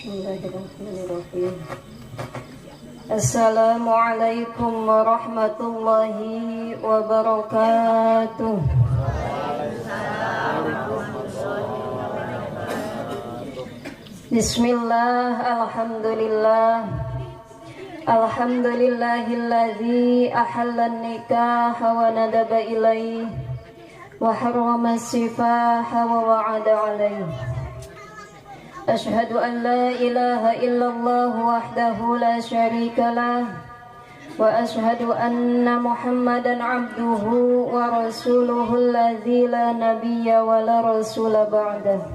Bismillahirrahmanirrahim. Assalamualaikum warahmatullahi wabarakatuh. Bismillah, alhamdulillah. Alhamdulillahilladzi ahalla an-nikaha wa nadaba ilaihi wa harrama as-sifaha wa wa'ada alaihi. Ashhadu an la ilaha illallah wahdahu la syarika lah wa ashhadu anna Muhammadan abduhu wa rasuluhu alladzi la nabiyya wa la rasula ba'dahu.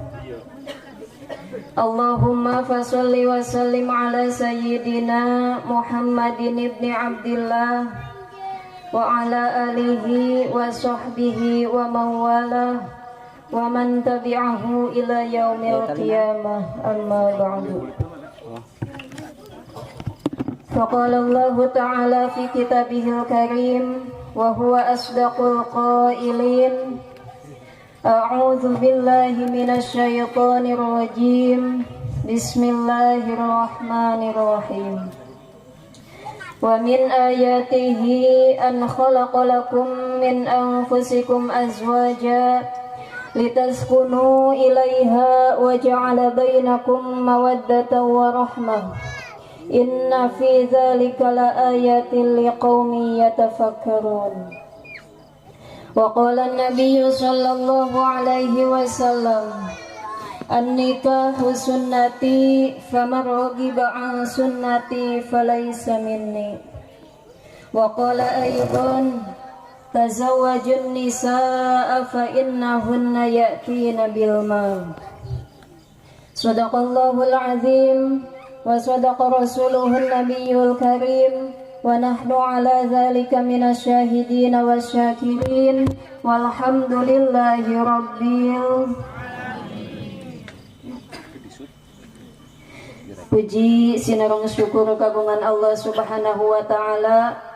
Allahumma fasalli wa sallim ala sayyidina Muhammadin ibni Abdillah wa ala alihi wa sahbihi wa mawalah wa man tabi'ahu ila yaumil qiyamah, amma ba'du. Faqala Allah ta'ala fi kitabihil karim wa huwa asdaqul qailin. A'udzu billahi minasy syaithanir rajim. Bismillahirrahmanirrahim. Wa min ayatihi an khalaqa lakum min anfusikum azwaja litaskunu ilaiha wa ja'ala bainakum mawaddatan wa rahmah. Inna fi dzalika laayatin liqaumin yatafakkarun. Wa qala an-nabiy sallallahu alaihi wasallam, an-nikahu sunnati faman raghiba an sunnati falaysa minni. Wa qala aidan, tazawwajun nisaa fa innahunna ya'tina bil mal. Sadaqallahul azim wa sadaqa rasuluhun nabiyyul karim wa nahnu ala dzalika minasyahidin wasyakirin walhamdulillahi rabbil alamin. Puji sinareng syukur kagungan Allah Subhanahu wa taala.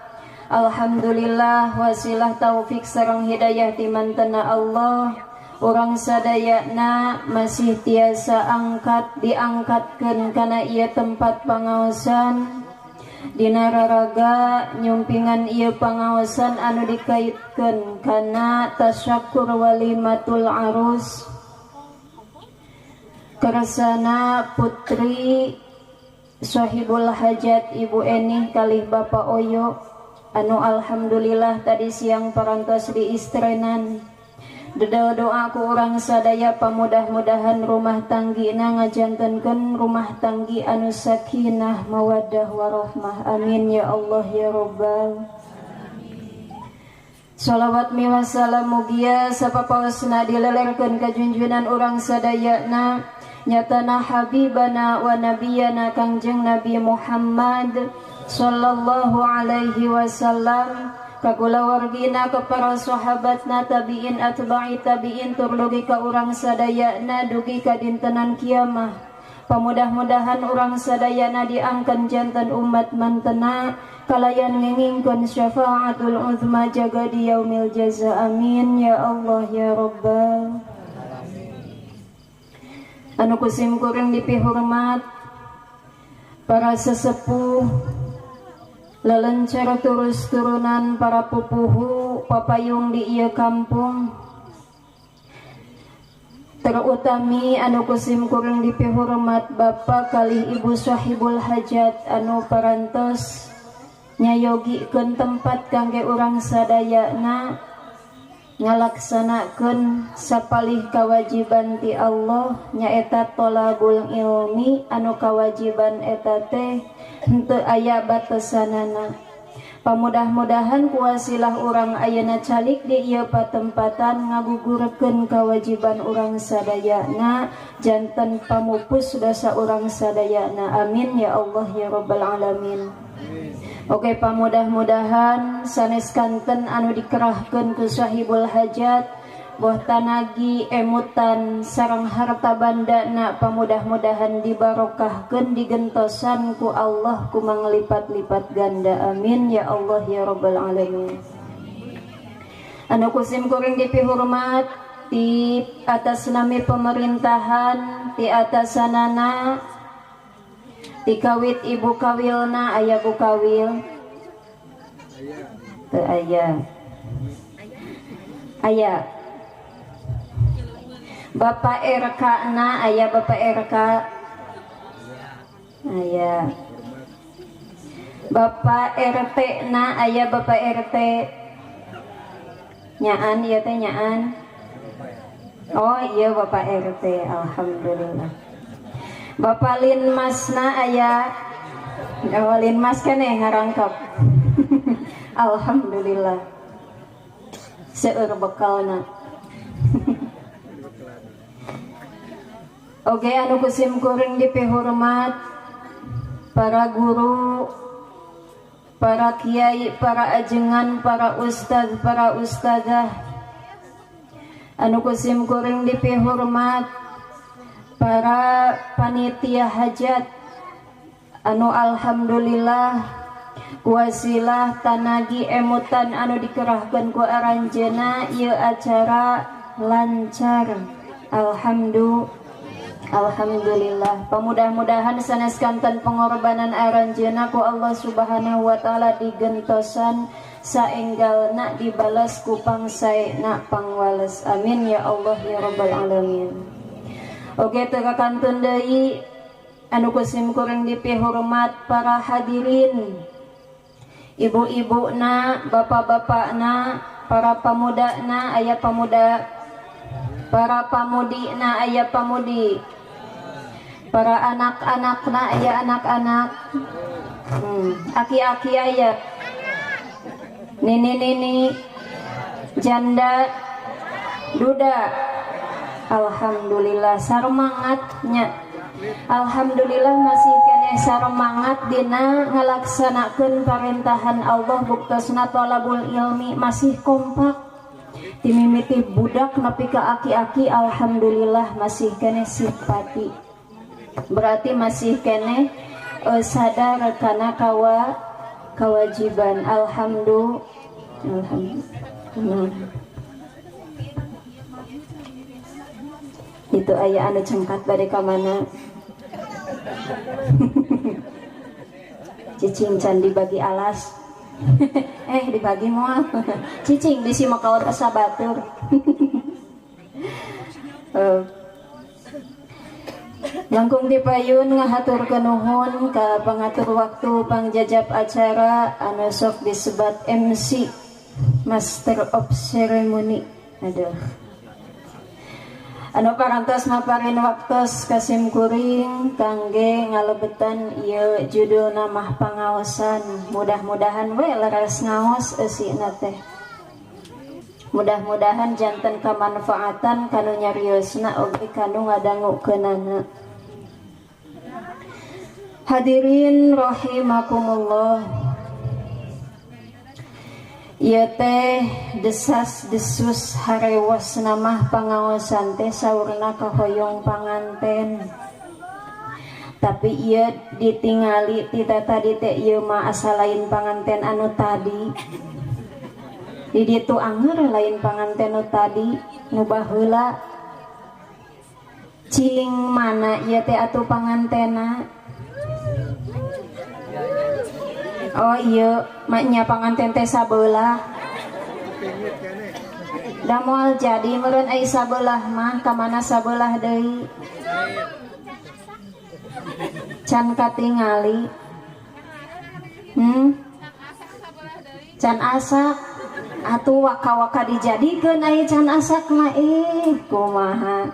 Alhamdulillah wasilah taufik sareng hidayah ti mantena Allah. Urang sadayana masih tiasa angkat diangkatkeun kana ieu tempat pangaosan. Dina raraga nyumpingan ieu pangaosan anu dikaitkeun kana tasyakur walimatul arus. Kersana putri sahibul hajat Ibu Enih kalih Bapak Oyo anu alhamdulillah tadi siang parantos diistrenan. Doa doa ku urang sadaya pamudah-mudahan rumah tanggina ngajantenkeun rumah tanggi anu sakinah mawaddah warahmah. Amin ya Allah ya rabbal. Shalawat miwah salam mugia sapapaosna dilelerkeun ka junjunan urang sadayana nyatana habibana wa nabiyana Kangjeng Nabi Muhammad sallallahu alaihi wasallam, kakulawargina ke para sahabatna tabiin atba'i tabiin tur dugi ka urang sadayana dugi ka dintenan kiamah. Pamudah-mudahan urang sadayana diangkan jantan umat mantena kalayan ngengingkeun syafaatul uzma jaga di yaumil jaza. Amin ya Allah ya rabbal. Anu kusim kuring dipihormat para sesepuh lelencer terus turunan para pupuhu papayung di ieu kampung, terutami anu kusim kuring dipihormat bapak kalih ibu sahibul hajat anu parantos nyayogikeun tempat kangge urang sadayana ngalaksanakeun sapalih kawajiban ti Allah nyaeta tolabul ilmi anu kawajiban eta teh henteu aya batesanana. Pamudah-mudahan kuwasilah urang ayeuna calik di ieu patempatan ngagugurkeun kawajiban urang sadayana janten pamupus dosa urang sadayana. Amin ya Allah ya rabbal alamin. Oke, pamudah-mudahan sanes kanten anu dikerahkeun ku sahibul hajat boh tanagi emutan sareng harta bandana pamudah-mudahan dibarokahkeun digentosan ku Allah ku manglipat-lipat ganda. Amin ya Allah ya rabbal alamin. Anu kusim kuring dipihormat di atas nami pemerintahan di atas sanana Tikawit ibu kawilna aya bu kawil teu aya. Aya Bapak RK na aya Bapak RK aya. Bapak RT na aya Bapak RT nyaan ieu teh nyaan. Oh iya Bapak RT, alhamdulillah. Bapak Linmasna aya. Oh Linmas keneh ngarangkap. Alhamdulillah. Seueur bekalna. Oke, anu kusim kuring dipihormat para guru, para kiai, para ajengan, para ustad, para ustadzah. Anu kusim kuring dipihormat para panitia hajat anu alhamdulillah kuasilah tanagi emutan anu dikerahkeun ku aranjeuna ieu acara lancar. Alhamdulillah. Pamudah-mudahan sanes kanten pengorbanan aranjeuna ku Allah Subhanahu wa taala digentosan saenggalna dibalas ku pangsaena pangwales. Amin ya Allah ya rabbal alamin. Oke, teu kakantun deui anu kusim kuring dipihormat para hadirin, ibu-ibuna, bapak-bapakna, para pamudana aya pamuda, para pamudina aya pamudi, para anak-anakna aya anak-anak, aki-aki aya, nini-nini, janda, duda. Alhamdulillah sarmangatnya. Alhamdulillah masih keneh sarmangat dina ngalaksanakeun parentahan Allah buktosna thalabul ilmi masih kompak. Timimiti budak nepi ka aki-aki alhamdulillah masih keneh simpati. Berarti masih keneh sadar kana kewajiban. Alhamdulillah. Itu aya anu cengkat bade ka mana? Cicing can dibagi alas. Dibagi moal. Cicing bisi makaot asa batur. Langkung dipayun ngahaturkeun nuhun ka pangatur waktu pangjajab acara anu sok disebat MC, Master of Ceremony. Aduh. Anu parantos maparin waktos kasim kuring kangge ngalebetan ieu judulna mah pangaosan. Mudah-mudahan we leres ngaos eusina teh. Mudah-mudahan janten kamanfaatan kanu nyariosna oge kanu ngadangukeunana. Hadirin rahimakumullah. Ieu teh desas-desus harewas namah pangaosan teh saurna kahoyong panganten. Tapi ieu ditingali ti tadi teh ieu mah asa lain panganten anu tadi. Di ditu anger lain panganten nu tadi nu baheula. Cing mana ieu teh atuh pangantena? Oh iya, maknya panganten teh sabelah. Da moal jadi meureun ai sabelah mah ka mana sabelah deui. Can katingali. Can asak. Atuh waka-waka dijadikeun ai can asak mah ih kumaha.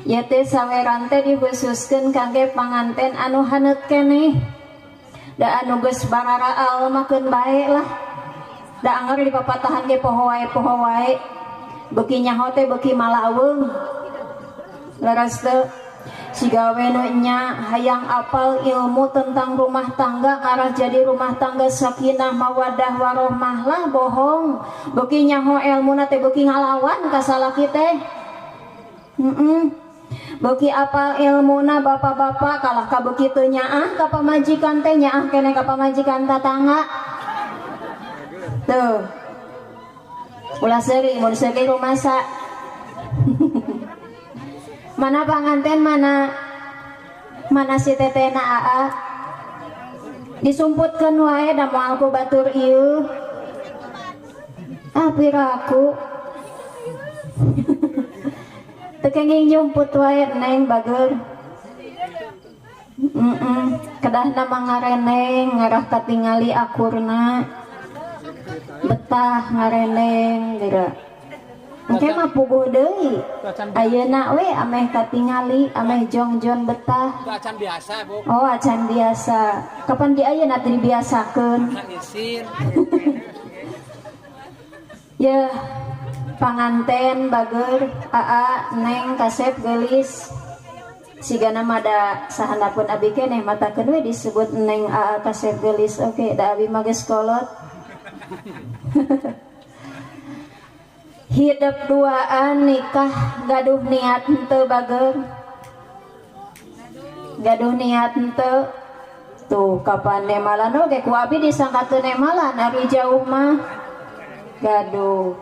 Ieu teh saweran teh dikhususkeun kangge panganten anu haneut keneh. Da anu geus bararaal mah keun bae lah. Da anger dipapatahan ge poho wae. Beuki nyaho teh beuki malaweung. Leres teu siga we nu nya hayang apal ilmu tentang rumah tangga ngarah jadi rumah tangga sakinah mawaddah warohmah lah bohong. Beuki nyaho ilmuna teh beuki ngalawan ka salaki teh. Beuki apal ilmuna bapak-bapak kalah ka beuki teu nyaah ka pamajikan teh nyaah keneh ka pamajikan tatangga. Tuh. Ulah seuri mun seuri rumasa. Mana panganten mana? Mana si tetehna aa? Disumputkeun wae da moal ku batur ieu. Ah piraku. Teu kenging nyumput wae neng bager. Kedahna mah ngareneng ngarah katingali akurna. Betah ngareneng geura. Engke mah puguh deui. Ayeuna we ameh katingali, ameh jongjon betah. Itu acan biasa, Bu. Oh, acan biasa. Kapan di ayeuna teh dibiasakeun? Yeuh, panganten bager, aa, neng kasep geulis. Sigana mah da sahanapun abi keneh matakeun we disebut neng aa kasep geulis. Oke, da abi mah geus kolot. Hidup duaan nikah gaduh niat henteu bager. Gaduh niat henteu. Tuh kapan nemalan oge ku abi disangka teu nemalan ari jauh mah. Gaduh.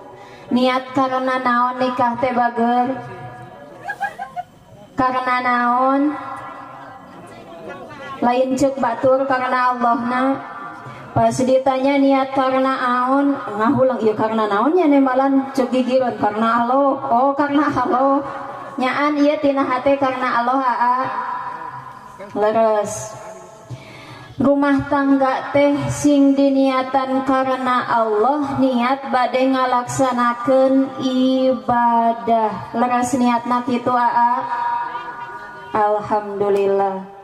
Niat karena naon nikah teh bager? Karena naon? Lain ceuk batur karena Allahna. Pas ditanya niat karena aon, ngahulang ieu karena naonnya nemalan ceuk gigireun karena Allah. Oh, karena Allah. Nyaan ieu tina hate karena Allah aa. Leres. Rumah tangga teh sing diniatan karena Allah, niat bade ngalaksanakeun ibadah. Leres niatna kitu aa. Alhamdulillah.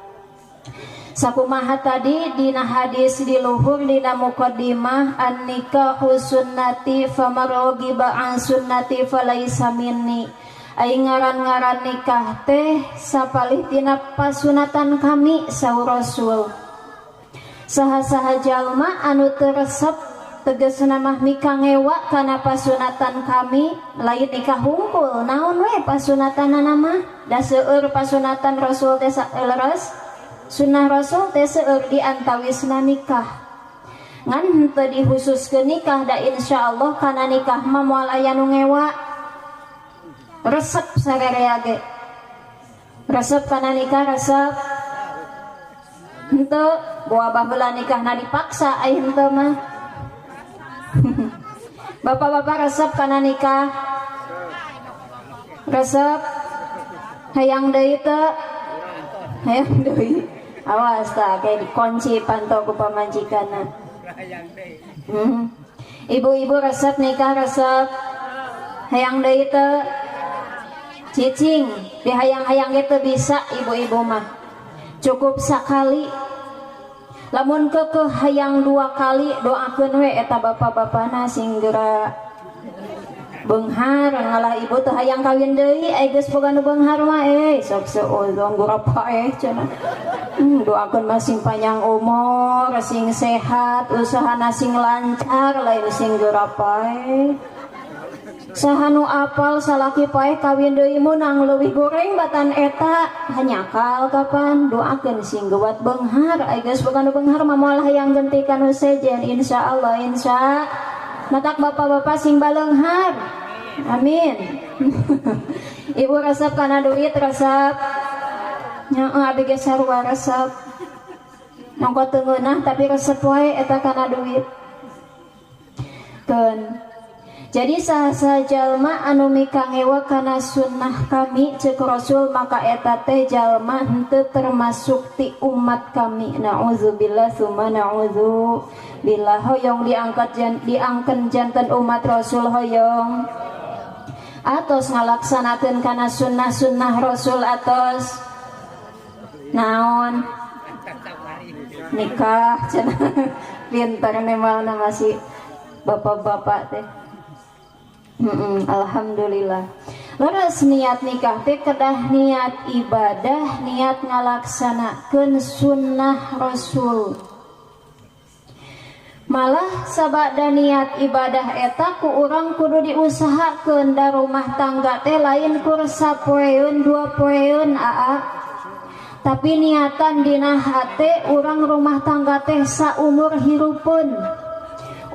Sakumaha tadi dina hadis di luhur dina muqaddimah an-nikahu sunnati famarghiba an sunnati falaisa minni. Ai ngaran-ngaran nikah teh sapalih tina pasunatan kami saur Rasul. Saha-saha jalma anu teu resep tegasna mah mikangewa kana pasunatan kami, lain nikah hungkul naon we pasunatanana mah da seueur pasunatan Rasul teh leres. Sunnah Rasul teh seueur di antawisna nikah. Ngan henteu dihususkeun nikah da insyaallah kana nikah mah moal aya nu ngewa. Resep sarerea ge. Resep kana nikah resep. Henteu boa baheula nikahna dipaksa ai henteu mah. Bapak-bapak resep kana nikah. Resep. Hayang deui teu? Hayang deui. Awas tak kayak dikunci pantau ku pamajikanna. Ibu-ibu resep nikah resep. Hayang deui teu? Cicing, dihayang-hayang ge teu bisa ibu-ibu mah. Cukup sakali. Lamun keukeuh hayang dua kali doakeun we eta bapak-bapana sing geura beunghar ngalah ibu teu hayang kawin deui ai geus boga nu beunghar mah sok seueung gurapa cenah. Doakeun mah sing panjang umur, sing sehat, usahana sing lancar, lain sing geura paeh. Saha nu apal salaki paeh kawin deui meunang leuwih goreng batan eta hanyakal kapan doakeun sing geuwat beunghar ai geus boga nu beunghar mah moal hayang genti ka nu sejen insyaallah insya. Matak bapak-bapak sing baleunghar. Amin. Ibu resep kana duit resep. Nya abi ge sarua resep. Nongko teu ngeunah tapi resep wae eta kana duit. Keun. Jadi saha-saha jalma anu mikangewa kana sunnah kami ceuk Rasul maka eta teh jalma henteu termasuk ti umat kami. Nauzubillah summa nauzubillah. Hoyong diangkat diangken janten umat Rasul hoyong. Atos ngalaksanakeun kana sunnah-sunnah Rasul atos naon? Nikah cenah. Pintar nemalna masih bapak-bapak teh. Alhamdulillah. Leres niat nikah teh kedah niat ibadah, niat ngalaksanakeun sunnah Rasul. Malah sabada niat ibadah eta ku urang kudu diusahakeun da rumah tangga teh lain kur sapoeun dua poeun aa. Tapi niatan dina hate urang rumah tangga teh saumur hirupeun.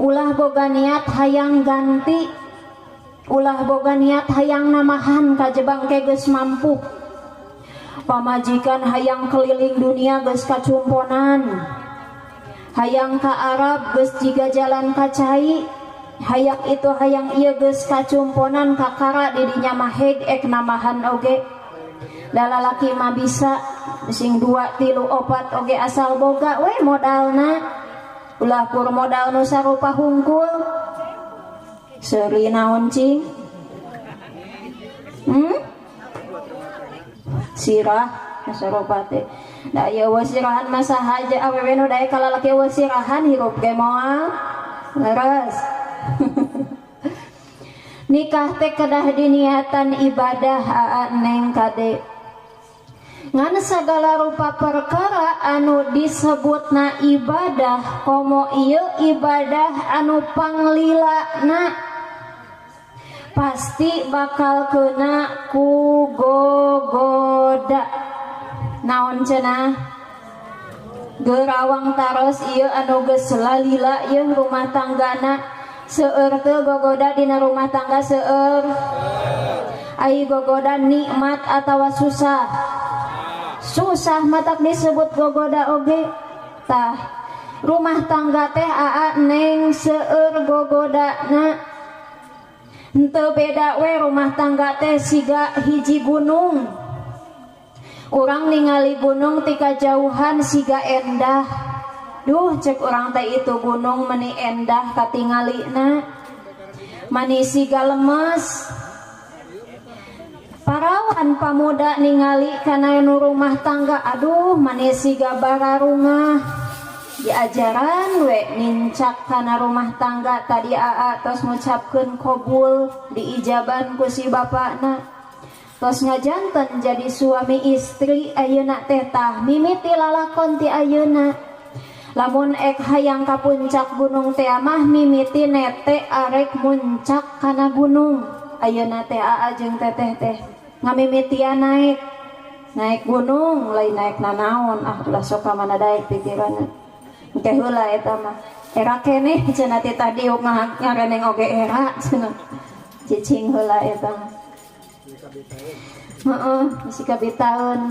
Ulah boga niat hayang ganti. Ulah boga niat hayang namahan kajebang ke geus mampu. Pamajikan hayang keliling dunia geus kacumponan. Hayang ka Arab geus jiga jalan ka cai. Hayang itu hayang ieu geus kacumponan kakara di dinya mah heg ek namahan oge. Da lalaki mah bisa sing 2 3 4 oge asal boga we modalna. Ulah kur modal nu sarupa hungkul. Seuri naon cing? Sirah sarupa teh. Da ieu sirahan mah sahaja awewe nu daek ka lalaki eueuh sirahan hirup ge moal. Leres. Nikah teh kedah diniatan ibadah aa neng kade. Ngan sagala rupa perkara anu disebutna ibadah komo ieu ibadah anu panglilana pasti bakal kena ku gogoda. Naon cenah? Gerawang taros ieu anu geus lalila ieu rumah tanggana seueur teu gogoda dina rumah tangga seueur. Ai gogoda nikmat atawa susah? Susah matak disebut gogoda oge. Tah rumah tangga teh aa neng seueur gogodana. Henteu beda we rumah tangga teh siga hiji gunung. Urang ningali gunung ti kajauhan siga endah. Duh cek urang teh itu gunung meni endah katingalina. Mani siga lemes. Parawan pamuda ningali kana nu rumah tangga aduh mani siga bararungah. Diajaran we nincak kana rumah tangga tadi aa tos ngucapkeun kobul diijaban ku si bapakna. Tos ngajanten jadi suami istri ayeuna teh tah mimiti lalakon ti ayeuna. Lamun ek hayang ka puncak gunung teh mah mimiti nete arek muncak kana gunung. Ayeuna teh aa jeung teteh teh ngamimitian naik naik gunung lain naik nanaon ah ulah sok ka mana daek pikiranna. Engke heula eta mah era keneh cenah ti tadi ngareneng oge era cenah cicing heula eta mah. Heeh, bisi kabitaeun.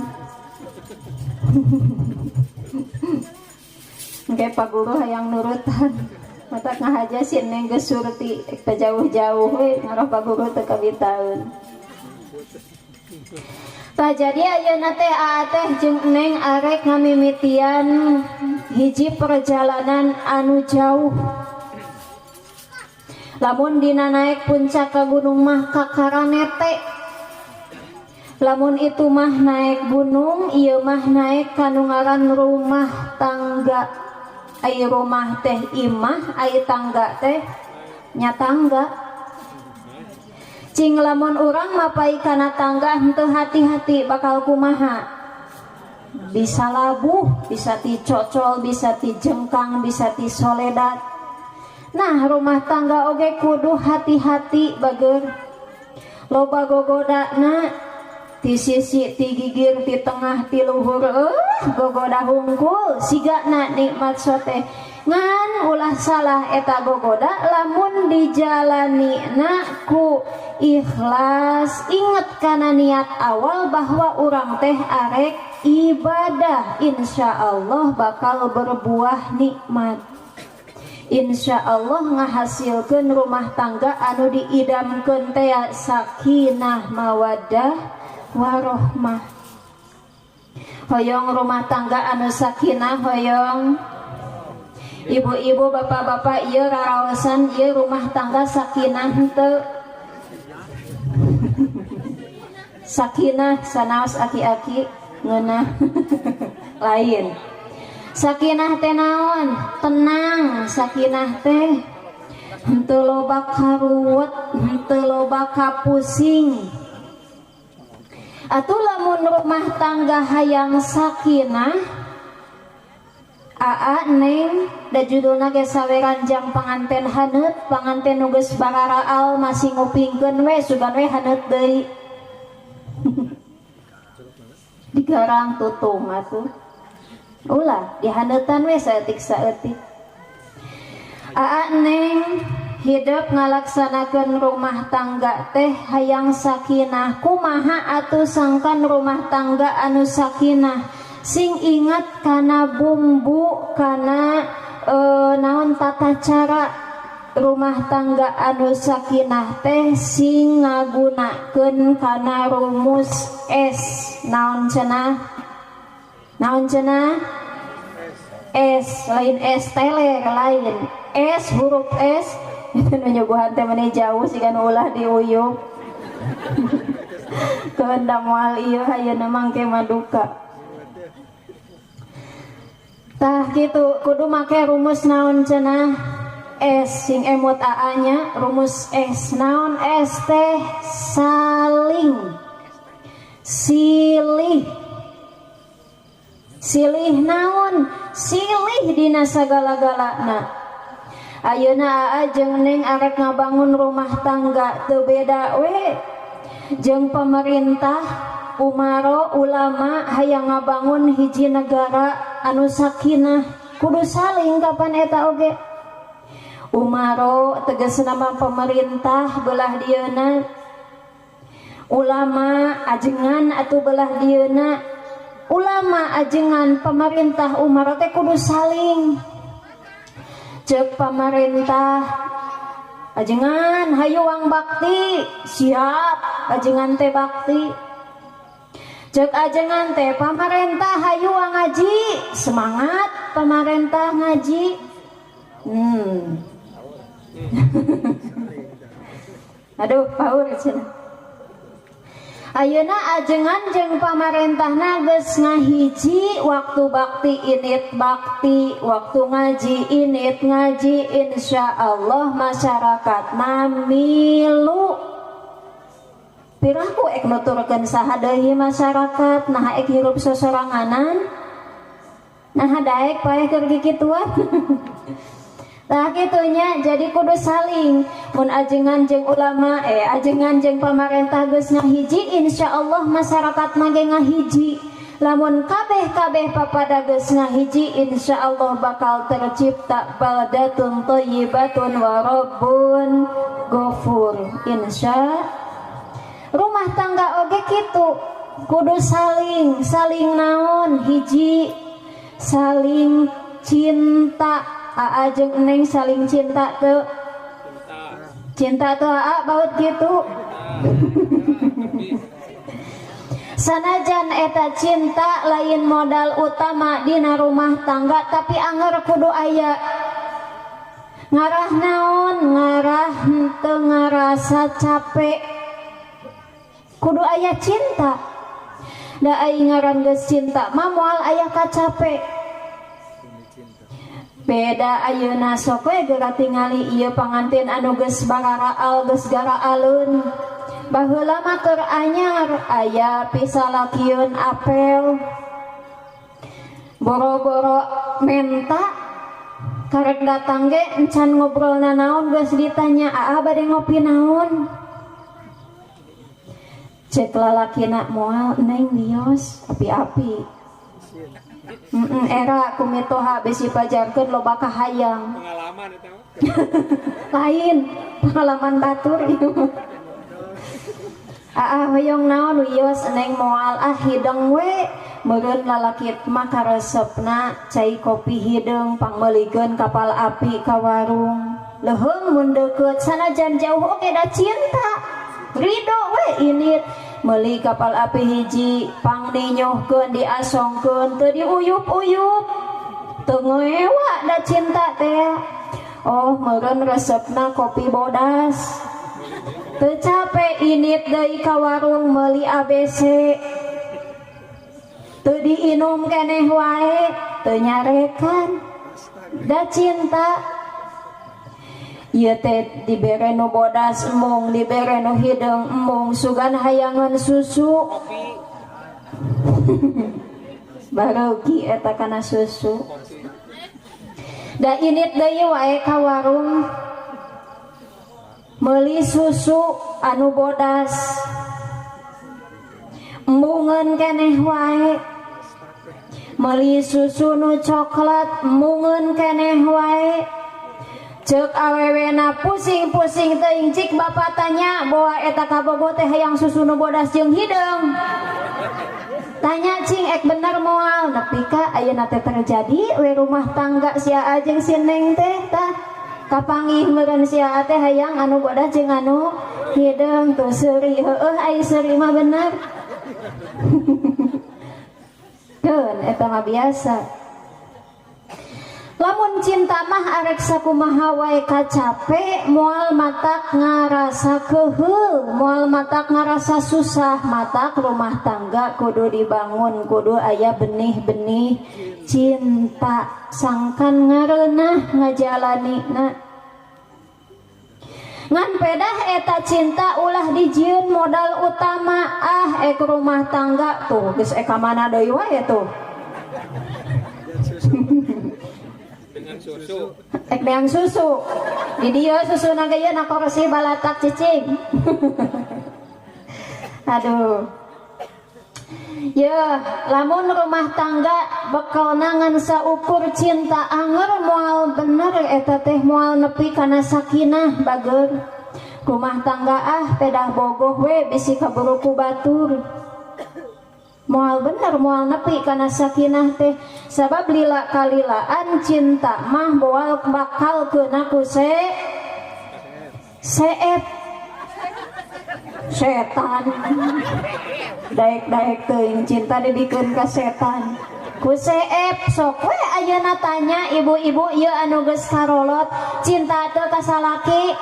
Engke Pak Guru hayang nurutan. Matak ngahaja si neng geus surti teu jauh-jauh we ngaroh Pak Guru teu kabitaeun. Tah jadi ayeuna teh aa teh jeung neng arek ngamimitian hiji perjalanan anu jauh. Lamun dina naik puncak ka gunung mah kakaranete. Lamun itu mah naik gunung, ieu mah naik kanu ngaran rumah tangga. Ai rumah teh imah, ai tangga teh nya tangga. Cing lamun urang mapai kana tangga henteu hati-hati bakal kumaha? Bisa labuh, bisa dicocol, bisa dijengkang, bisa disoledat. Nah, rumah tangga oge kudu hati-hati bager. Loba gogodana ti sisi, ti gigir, ti tengah, ti luhur, gogoda hungkul sigana nikmat sote. Ngan ulah salah eta gogoda lamun dijalani na ku ikhlas. Inget kana niat awal bahwa urang teh arek ibadah, insya Allah bakal berbuah nikmat. Insya Allah ngahasilkeun rumah tangga anu diidamkeun teh sakinah mawaddah warohmah. Hoyong rumah tangga anu sakinah, hoyong ibu-ibu bapak-bapak ieu raraosan ieu rumah tangga sakinah henteu. Sakinah sanaos aki-aki ngeunah lain. Sakinah teh naon? Tenang. Sakinah teh henteu loba karuwet, henteu loba kapusing. Atuh lamun rumah tangga hayang sakinah, aa neng da judulna ge saweranjang panganten haneut, panganten nu geus bararaal masih ngupingkeun we sugan we haneut deui. Digarang tutung atuh. Ulah dihaneutan we saeutik saeutik. Aa neng hidup ngalaksanakeun rumah tangga teh hayang sakinah. Kumaha atuh sangkan rumah tangga anu sakinah? Sing ingat kana bumbu kana naon tata cara rumah tangga anu sakinah teh sing ngagunakeun kana rumus S. Naon cenah? Naon cenah? S, lain S teler, lain S huruf S. Itu nu nyuguhan teh meni jauh siga nu ulah diuyup. Kehendak moal ieu ayeuna mangke maduka. Tah kitu kudu make rumus naon cenah? S, sing emut AA nya rumus S. Naon S teh? Saling silih. Silih naon? Silih dina sagala-galana. Ayeuna AA jeung Neng arek ngabangun rumah tangga teu beda we jeung pemerintah, umaro, ulama hayang ngabangun hiji negara anu sakinah, kudu saling kapan eta oge. Umaro tegasna mah pemerintah belah dieuna, ulama ajengan atuh belah dieuna, ulama ajengan pemerintah umaro teh kudu saling. Cek pemerintah ajengan hayuang bakti, siap ajengan teh bakti. Cek ajengan teh pemerintah hayuang ngaji, semangat pemerintah ngaji. Aduh paur cenah. Ayeuna ajengan jeung pamarentahna geus ngahiji, waktu bakti init bakti, waktu ngaji init ngaji, insyaallah masyarakatna milu. Piraku ek nuturkeun saha deui masyarakat, naha ek hirup sosoranganan, naha daek paeh keur kikituan. Tah kitunya, jadi kudu saling. Mun ajengan jeung ulama, ajengan jeung pamarentah geus ngahiji, insyaallah masyarakat mah ge ngahiji. Lamun kabeh-kabeh papada geus ngahiji, insyaallah bakal tercipta baldatun thayyibatun wa rabbun ghafur. Insya rumah tangga oge kitu, kudu saling, saling naon hiji, saling cinta. Aa jeung Neng saling cinta teu? Cinta tuh aa baut gitu. Sanajan eta cinta lain modal utama dina rumah tangga, tapi anger kudu aya. Ngarah naon? Ngarah henteu ngarasa capek. Kudu aya cinta. Da ai ngaran geus cinta mah moal aya kacape. Beda ayeuna sok we geura tingali ieu pangantin anu geus bararaal geus garaalun. Baheula mah keur anyar aya pisalakieun apel. Boro-boro menta karek datang ge encan ngobrol nanaon geus ditanya, "Aa bade ngopi naon?" Cek lalakina moal, "Neng wios api-api." Era kumitoha besi pajarkeun loba kahayang. Pengalaman eta. Lain, pengalaman batur ieu. Aa hoyong naon wios neng moal ah hideung we. Meureun lalaki mah karesepna cai kopi hideung pangmeulikeun kapal api ka warung. Leuheung mun deukeut sanajan jauh oge da cinta. Ridho we init. Meuli kapal api hiji pangninyohkeun diasongkeun teu diuyup-uyup teu ngewa da cinta teh. Oh meureun resepna kopi bodas. Teu capek init deui ka warung meuli ABC. Teu diinum keneh wae teu nyarekan da cinta. Ieu teh dibere nu bodas embung, dibere nu hideung embung, sugan hayangan susu. Barogi eta kana susu. Da init deui wae ka warung meuli susu anu bodas. Embungeun keneh wae. Meuli susu nu coklat embungeun keneh wae. Cek awewena pusing-pusing teuing cik bapak tanya bahwa eta kabogoh teh hayang susu nu bodas jeung hideung. Tanya cing ek bener moal nepi ka ayeuna teh terjadi we rumah tangga si Aa jeung si Neng teh tah kapanggih meureun si Aa teh hayang anu bodas jeung anu hideung tuh seuri heueuh ai seuri mah bener. Keun eta mah biasa. Lamun cinta mah arek sakumaha wae kacape moal matak ngarasa keuheul, moal matak ngarasa susah, matak rumah tangga kudu dibangun, kudu aya benih-benih cinta sangkan ngareunah ngajalanina. Ngan pedah eta cinta ulah dijieun modal utama ah ek rumah tangga tuh geus ek ka mana deui wae tuh. Dengan susu. Ek beang susu. Di dieu susuna ge na kursi balatak cicing. Aduh. Ya, lamun rumah tangga bekalna ngan saukur cinta anger moal bener eta teh moal nepi kana sakinah bager. Rumah tangga ah pedah bogoh we bisi kaburu ku batur. Moal bener moal nepi kana sakinah teh sabab lila kalilaan cinta mah moal bakal keuna ku seep setan daek-daek teuing cinta dibikeun ka setan ku seep sok we ayeuna tanya ibu-ibu ieu anu geus karolot cinta teu ka salaki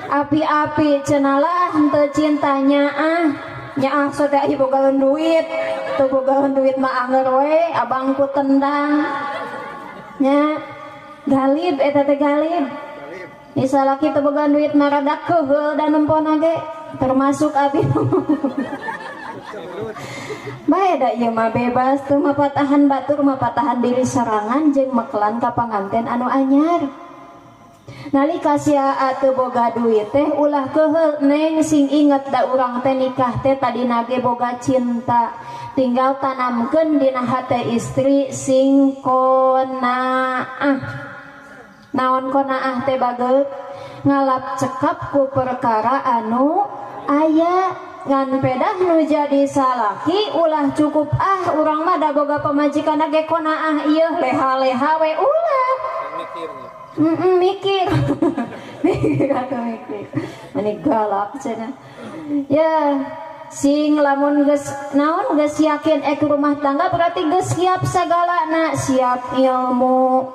api-api cenalah henteu cintanya ah nyaah so teh bogaeun duit teu bogaeun duit mah anger we abangku tendang nya galib eta teh galib ni salaki teu bogaeun duit mah rada keuheul da nempona ge termasuk abi. Bae da ieu mah bebas teu mapatahan batur mapatahan diri sorangan jeung mekelan ka panganten anu anyar. Nalika sia teu boga duit teh ulah keuheul neng sing inget da urang teh nikah teh tadina ge boga cinta tinggal tanamkeun dina hate istri sing qonaah. Naon qonaah teh bageut ngalap cekap ku perkara anu aya ngan pedah nu jadi salaki ulah cukup ah urang mah da boga pamajikan ge qonaah ieu leha-leha we ulah. Mikir mikir atau mikir meni galak cenah ya sing lamun geus naon geus yakin ek rumah tangga berarti geus siap sagalana, siap ilmu,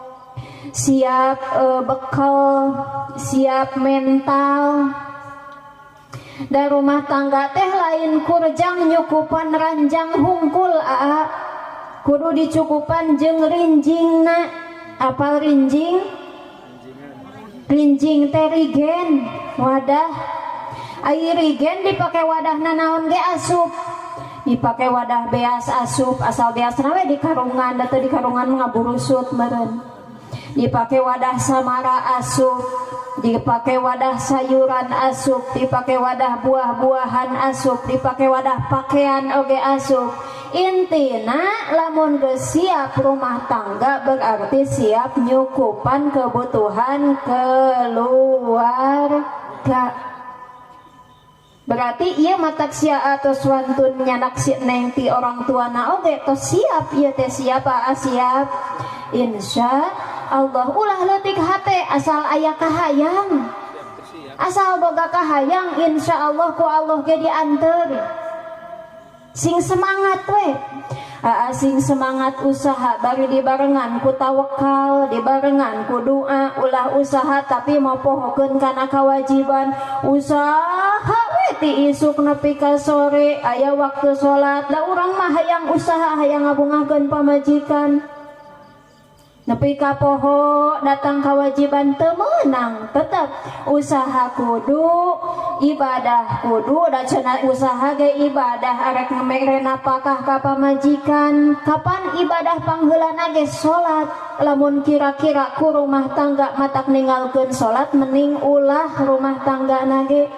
siap bekal, siap mental. Da rumah tangga teh lain kurjang nyukupan ranjang hungkul aa kudu dicukupan jeung rinjingna. Apal rinjing? Rinjing teh rigen wadah. Ai rigen dipake wadahna naon ge asup, dipake wadah beas asup asal beasna we di karungan da teu di karungan ngaburusut meureun. Dipake wadah samara asup, dipake wadah sayuran asup, dipake wadah buah-buahan asup, dipake wadah pakaian oge asup. Intina lamun geus siap rumah tangga berarti siap nyukupan kebutuhan keluarga. Berarti ieu matak sia atau wantun nyanak si neng ti orang tuana oge tos siap ieu teh siap aa siap. Insya Allah ulah leutik hate asal aya kahayang. Asal boga kahayang insya Allah ku Allah ge dianteur. Sing semangat we. Aa sing semangat usaha bari dibarengan ku tawakal, dibarengan ku doa, ulah usaha tapi mopohokeun kana kewajiban. Usaha we ti isuk nepi ka sore aya waktu salat. Da urang mah hayang usaha hayang ngabungahkeun pamajikan. Nepi ka poho datang kewajiban teu meunang, tetep usaha kudu, ibadah kudu, da cenah usaha ge ibadah arek mere napakah ka pamajikan. Kapan ibadah pangheulana ge salat. Lamun kira-kira ku rumah tangga matak ninggalkeun salat mending ulah rumah tangga na ge.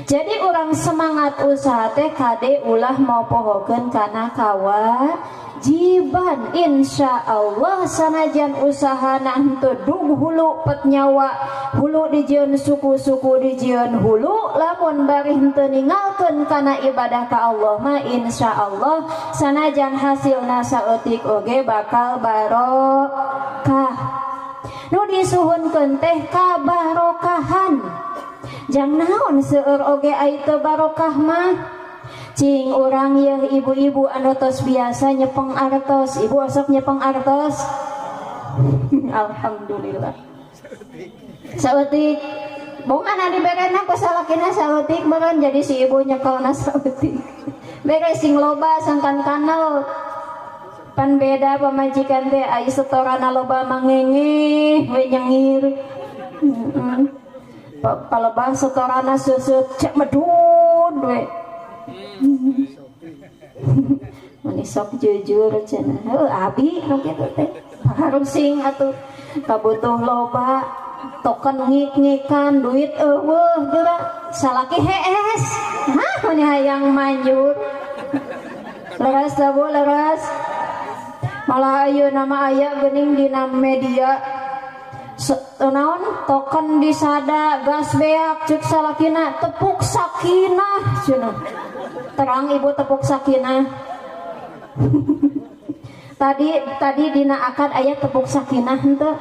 Jadi urang semangat usaha teh kade ulah mopohokeun kana kawajiban. Insya Allah sanajan usahana henteu dug hulu pet nyawa hulu dijieun suku-suku dijieun hulu, lamun bari henteu ninggalkeun kana ibadah ka Allah mah insya Allah sanajan hasilna saeutik oge bakal barokah. Nu disuhunkeun teh kabarokahan. Jang naon seueur oge ai teu barokah mah. Cing urang yeuh ibu-ibu anu tos biasa nyepeng artos, ibu osok nyepeng artos. Alhamdulillah. Saeutik bongan diberena ku salakina saeutik meureun jadi si ibu nyekelna saeutik. Bere sing loba sangkan kanal. Pan beda pamajikan teh ai setorana loba mangengeh we nyengir. Palebah setorana seuseup cek medun we. Mani sok jujur cenah. Heuh abi nu kitu teh. Harusing atuh kabutuh loba token ngik-ngikan duit eueuh geura salaki hees. Hah mani hayang manjur. Leres da Bu, leres. Malah ayeuna mah aya geuning dina media naon token disada gas beak cek salakina tepuk sakinah cenah. Terang ibu tepuk sakinah. Tadi dina akad aya tepuk sakinah henteu.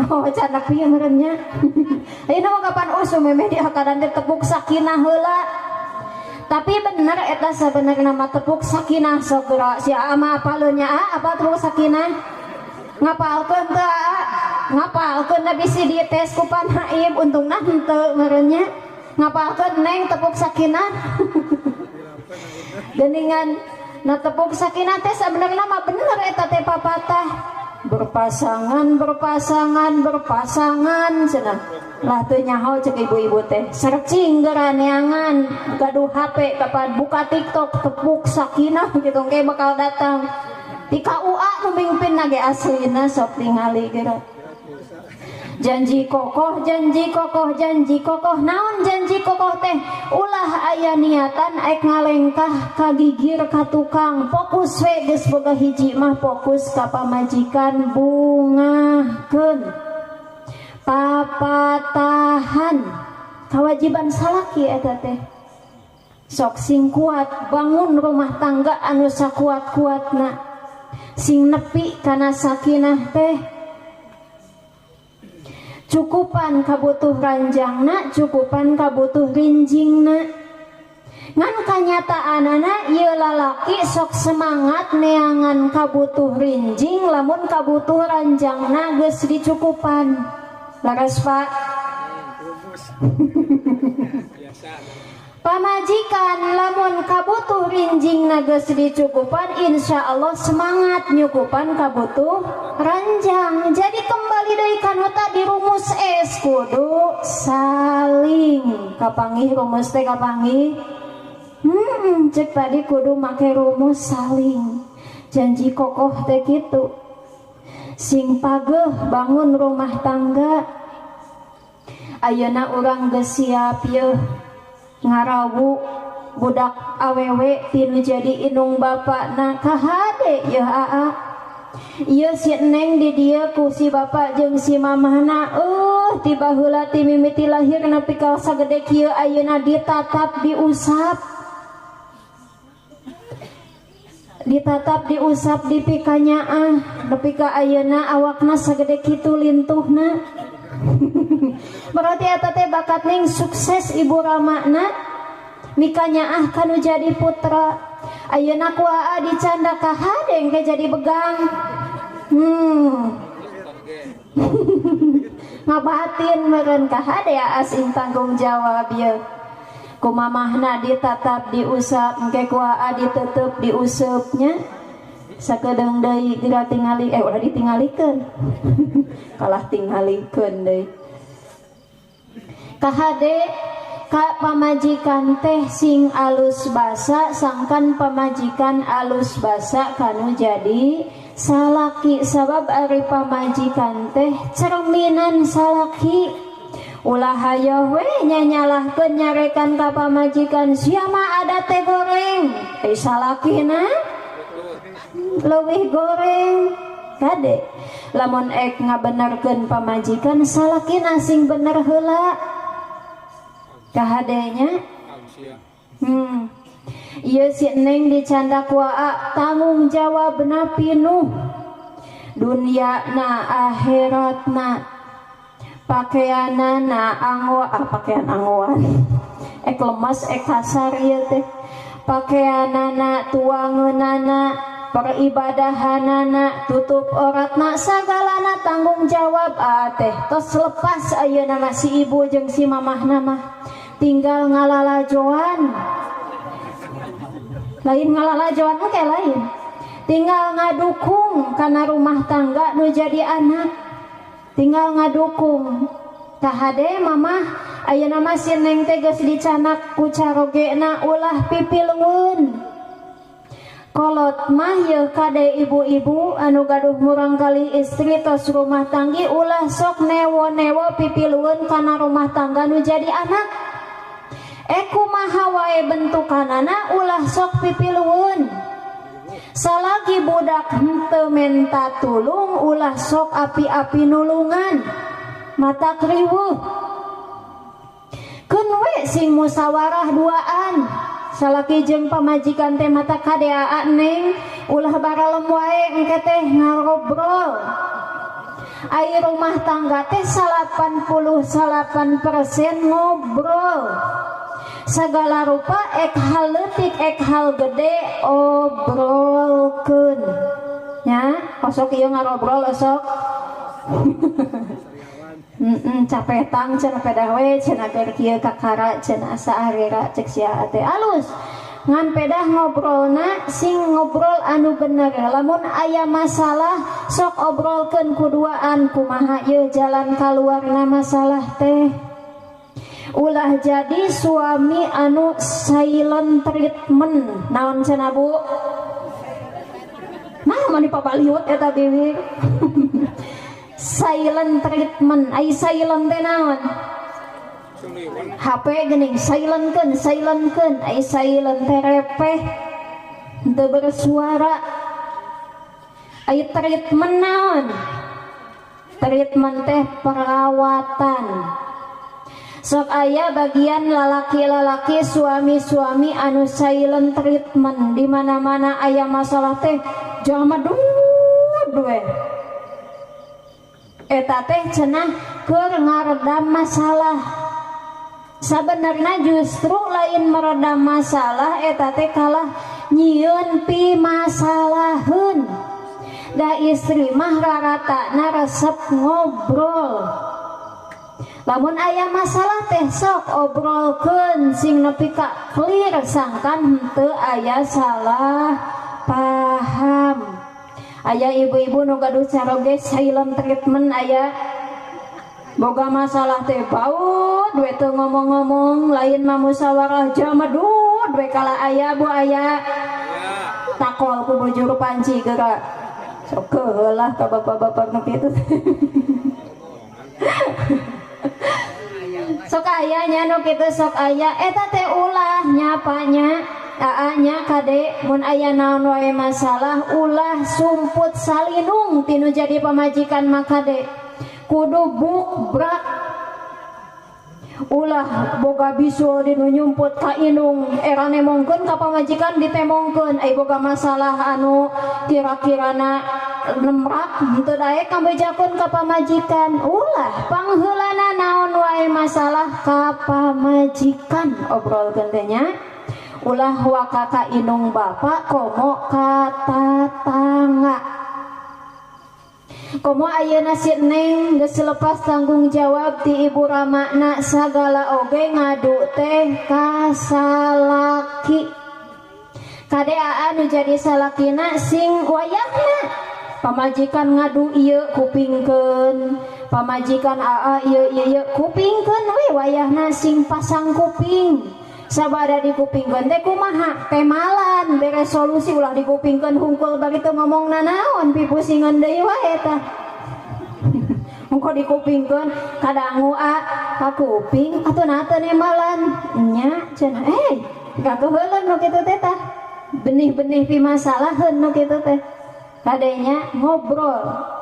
Oh can nepi meureun nya. Ayeuna mah kapan usum memeh di akadan teh tepuk sakinah heula. Tapi bener eta sabenerna mah tepuk sakinah sok geura si aa mah apaleun nya aa apa tepuk sakinah? Ngapalkeun teu aa? Ngapalkeun da bisi dites ku panhaib untungna henteu meureun nya. Ngapalkeun neng tepuk sakinah. Geuningan na tepuk sakinah teh sabenerna mah bener eta teh papatah. Berpasangan berpasangan berpasangan cenah. Lah teu nyaho cek ibu-ibu teh. Searching geura neangan gaduh HP kapan buka TikTok tepuk sakinah gitu engke bakal datang. Di KUA nu mimpin ge aslina sok tingali geura. Janji kokoh, janji kokoh, janji kokoh. Naon janji kokoh teh? Ulah aya niatan aek ngalengkah ka gigir ka tukang. Fokus we geus boga hiji mah fokus ka pamajikan bungahkeun. Papatahan kewajiban salaki eta teh. Sok sing kuat bangun rumah tangga anu sakuat-kuatna. Sing nepi kana sakinah teh. Cukupan kabutuh ranjangna, cukupan kabutuh rinjingna. Ngan kanyataanana ieu lalaki sok semangat neangan kabutuh rinjing lamun kabutuh ranjangna geus dicukupan. Laras Pak. Pamajikan lamun kabutuh rinjing geus dicukupan, insya Allah semangat nyukupan kabutuh ranjang. Jadi kembali deui kanu tadi rumus es kudu saling kapanggih rumus teh kapanggih. Cek tadi kudu make rumus saling. Janji kokoh teh kitu. Sing pageuh bangun rumah tangga. Ayeuna urang geus siap yeuh ngarawu budak awewe tinu jadi inung bapakna kahade yeuh aa. Ieu si neng di dieu ku si bapak jeung si mamahna ti baheula ti mimiti lahir nepi ka sagede kieu ayeuna ditatap diusap. Ditatap diusap dipikanyaah nepi ka ayeuna awakna sagede kitu lintuhna. Berarti eta teh bakat ning sukses ibu ramana mikanyaah kanu jadi putra. Ayeuna ku aa dicanda kahade engke jadi begang. Ngabatin meureun kahade aa sing tanggung jawab ieu. Ku mamahna ditatap diusap engke ku aa ditetep diusupnya. Sakedeung deui geura tingali ulah ditingalikeun. Kalah tingalikeun deui. Kahade ka pamajikan teh sing alus basa sangkan pamajikan alus basa kanu jadi salaki. Sabab ari pamajikan teh cerminan salaki. Ulah hayoh we nyanyalahkeun nyarekan ka pamajikan sia mah ada teh goreng. Eh salakina leuwih goreng. Kade lamun ek ngabenerkeun pamajikan salakina sing bener heula. Kahadenya ieu si Neng dicandak waa tanggung jawabna pinuh. Dunia na akhiratna. Pakaianana anggo pakaian anggoan ek lemas ek kasar ieu teh pakaianana tuangeunana peribadahanana tutup oratna sagalana tanggung jawab teh tos lepas ayeuna mah si ibu jeung si mamahna mah tinggal ngalalajoan lain ngalalajoan mah lain tinggal ngadukung kana rumah tangga nu jadi anak tinggal ngadukung kahade mamah ayeuna mah si Neng teh geus dicanak ku carogena ulah pipileun kolot mah yeuh kade ibu-ibu anu gaduh murangkalih istri tos rumah tanggi ulah sok newo-newo pipileun kana rumah tangga nu jadi anak kumaha wae bentukanana ulah sok pipileun salagi budak henteu menta tulung ulah sok api-api nulungan mata kriweuh keun we sing musawarah duaan salaki jeung pamajikan teh mata kade aa Neng ulah baralem wae engke teh ngarobrol ai rumah tangga teh 88% ngobrol segala rupa ek hal leutik ek hal gede obrolkeun nya osok ieu ngarobrol osok capetang cenah pedah we cenah keur kieu kakara cenah asa arera cek sia teh alus ngan pedah ngobrolna sing ngobrol anu bener lamun aya masalah sok obrolkeun kuduaan kumaha ieu jalan kaluarna masalah teh ulah jadi suami anu silent treatment naon cenah Bu nah mani papaliut eta biwir silent treatment ai silent teh naon HP geuning silentkeun silentkeun ai silent teh repeh teu bersuara ai treatment naon treatment teh perawatan sok aya bagian lalaki-lalaki suami-suami anu silent treatment di mana-mana aya masalah teh jamadud we eta teh cenah keur ngaredam masalah sabenerna justru lain meredam masalah eta teh kalah nyieun pimasalaheun da istri mah raratana resep ngobrol lamun aya masalah teh sok obrolkeun sing nepi ka clear sangkan henteu aya salah paham aya ibu-ibu nu gaduh caroge silent treatment aya boga masalah teh baut we teu ngomong-ngomong lain mah musyawarah jamadud we kala aya bu aya takol ku bujur panci geura sok keulah ka bapak-bapak nu kitu sok aya nya nu kitu sok aya eta teh ulah nyapanya aa nya kade mun aya naon wae masalah ulah sumput salinung tinu jadi pamajikan mah kade kudu bukbrak ulah boga bisul dinu nyumput ka inung era nemongkeun ka pamajikan ditemongkeun ai boga masalah anu kira-kirana nemrak henteu daek kambejakeun ka pamajikan ulah pangheulana naon wae masalah ka pamajikan obrolkeun teh nya ulah waka ka inung bapa komo ka tatangga komo ayeuna si Neng geus lepas tanggung jawab ti ibu ramana sagala oge ngadu teh ka salaki kade aa nu jadi salakina sing wayahna pamajikan ngadu ieu kupingkeun pamajikan aa ieu ieu kupingkeun we wayahna sing pasang kuping sabada dikupingkeun teh kumaha temalan bere solusi ulah dikupingkeun hungkul bari teu ngomong nanaon pipusingan deui wae tah. Engko dikupingkeun kadangu a ka kuping atuh na teu nembalan nya cenah gageuheuleun nu kitu teh tah. Benih-benih pimasalaheun nu kitu teh. Kadenya ngobrol.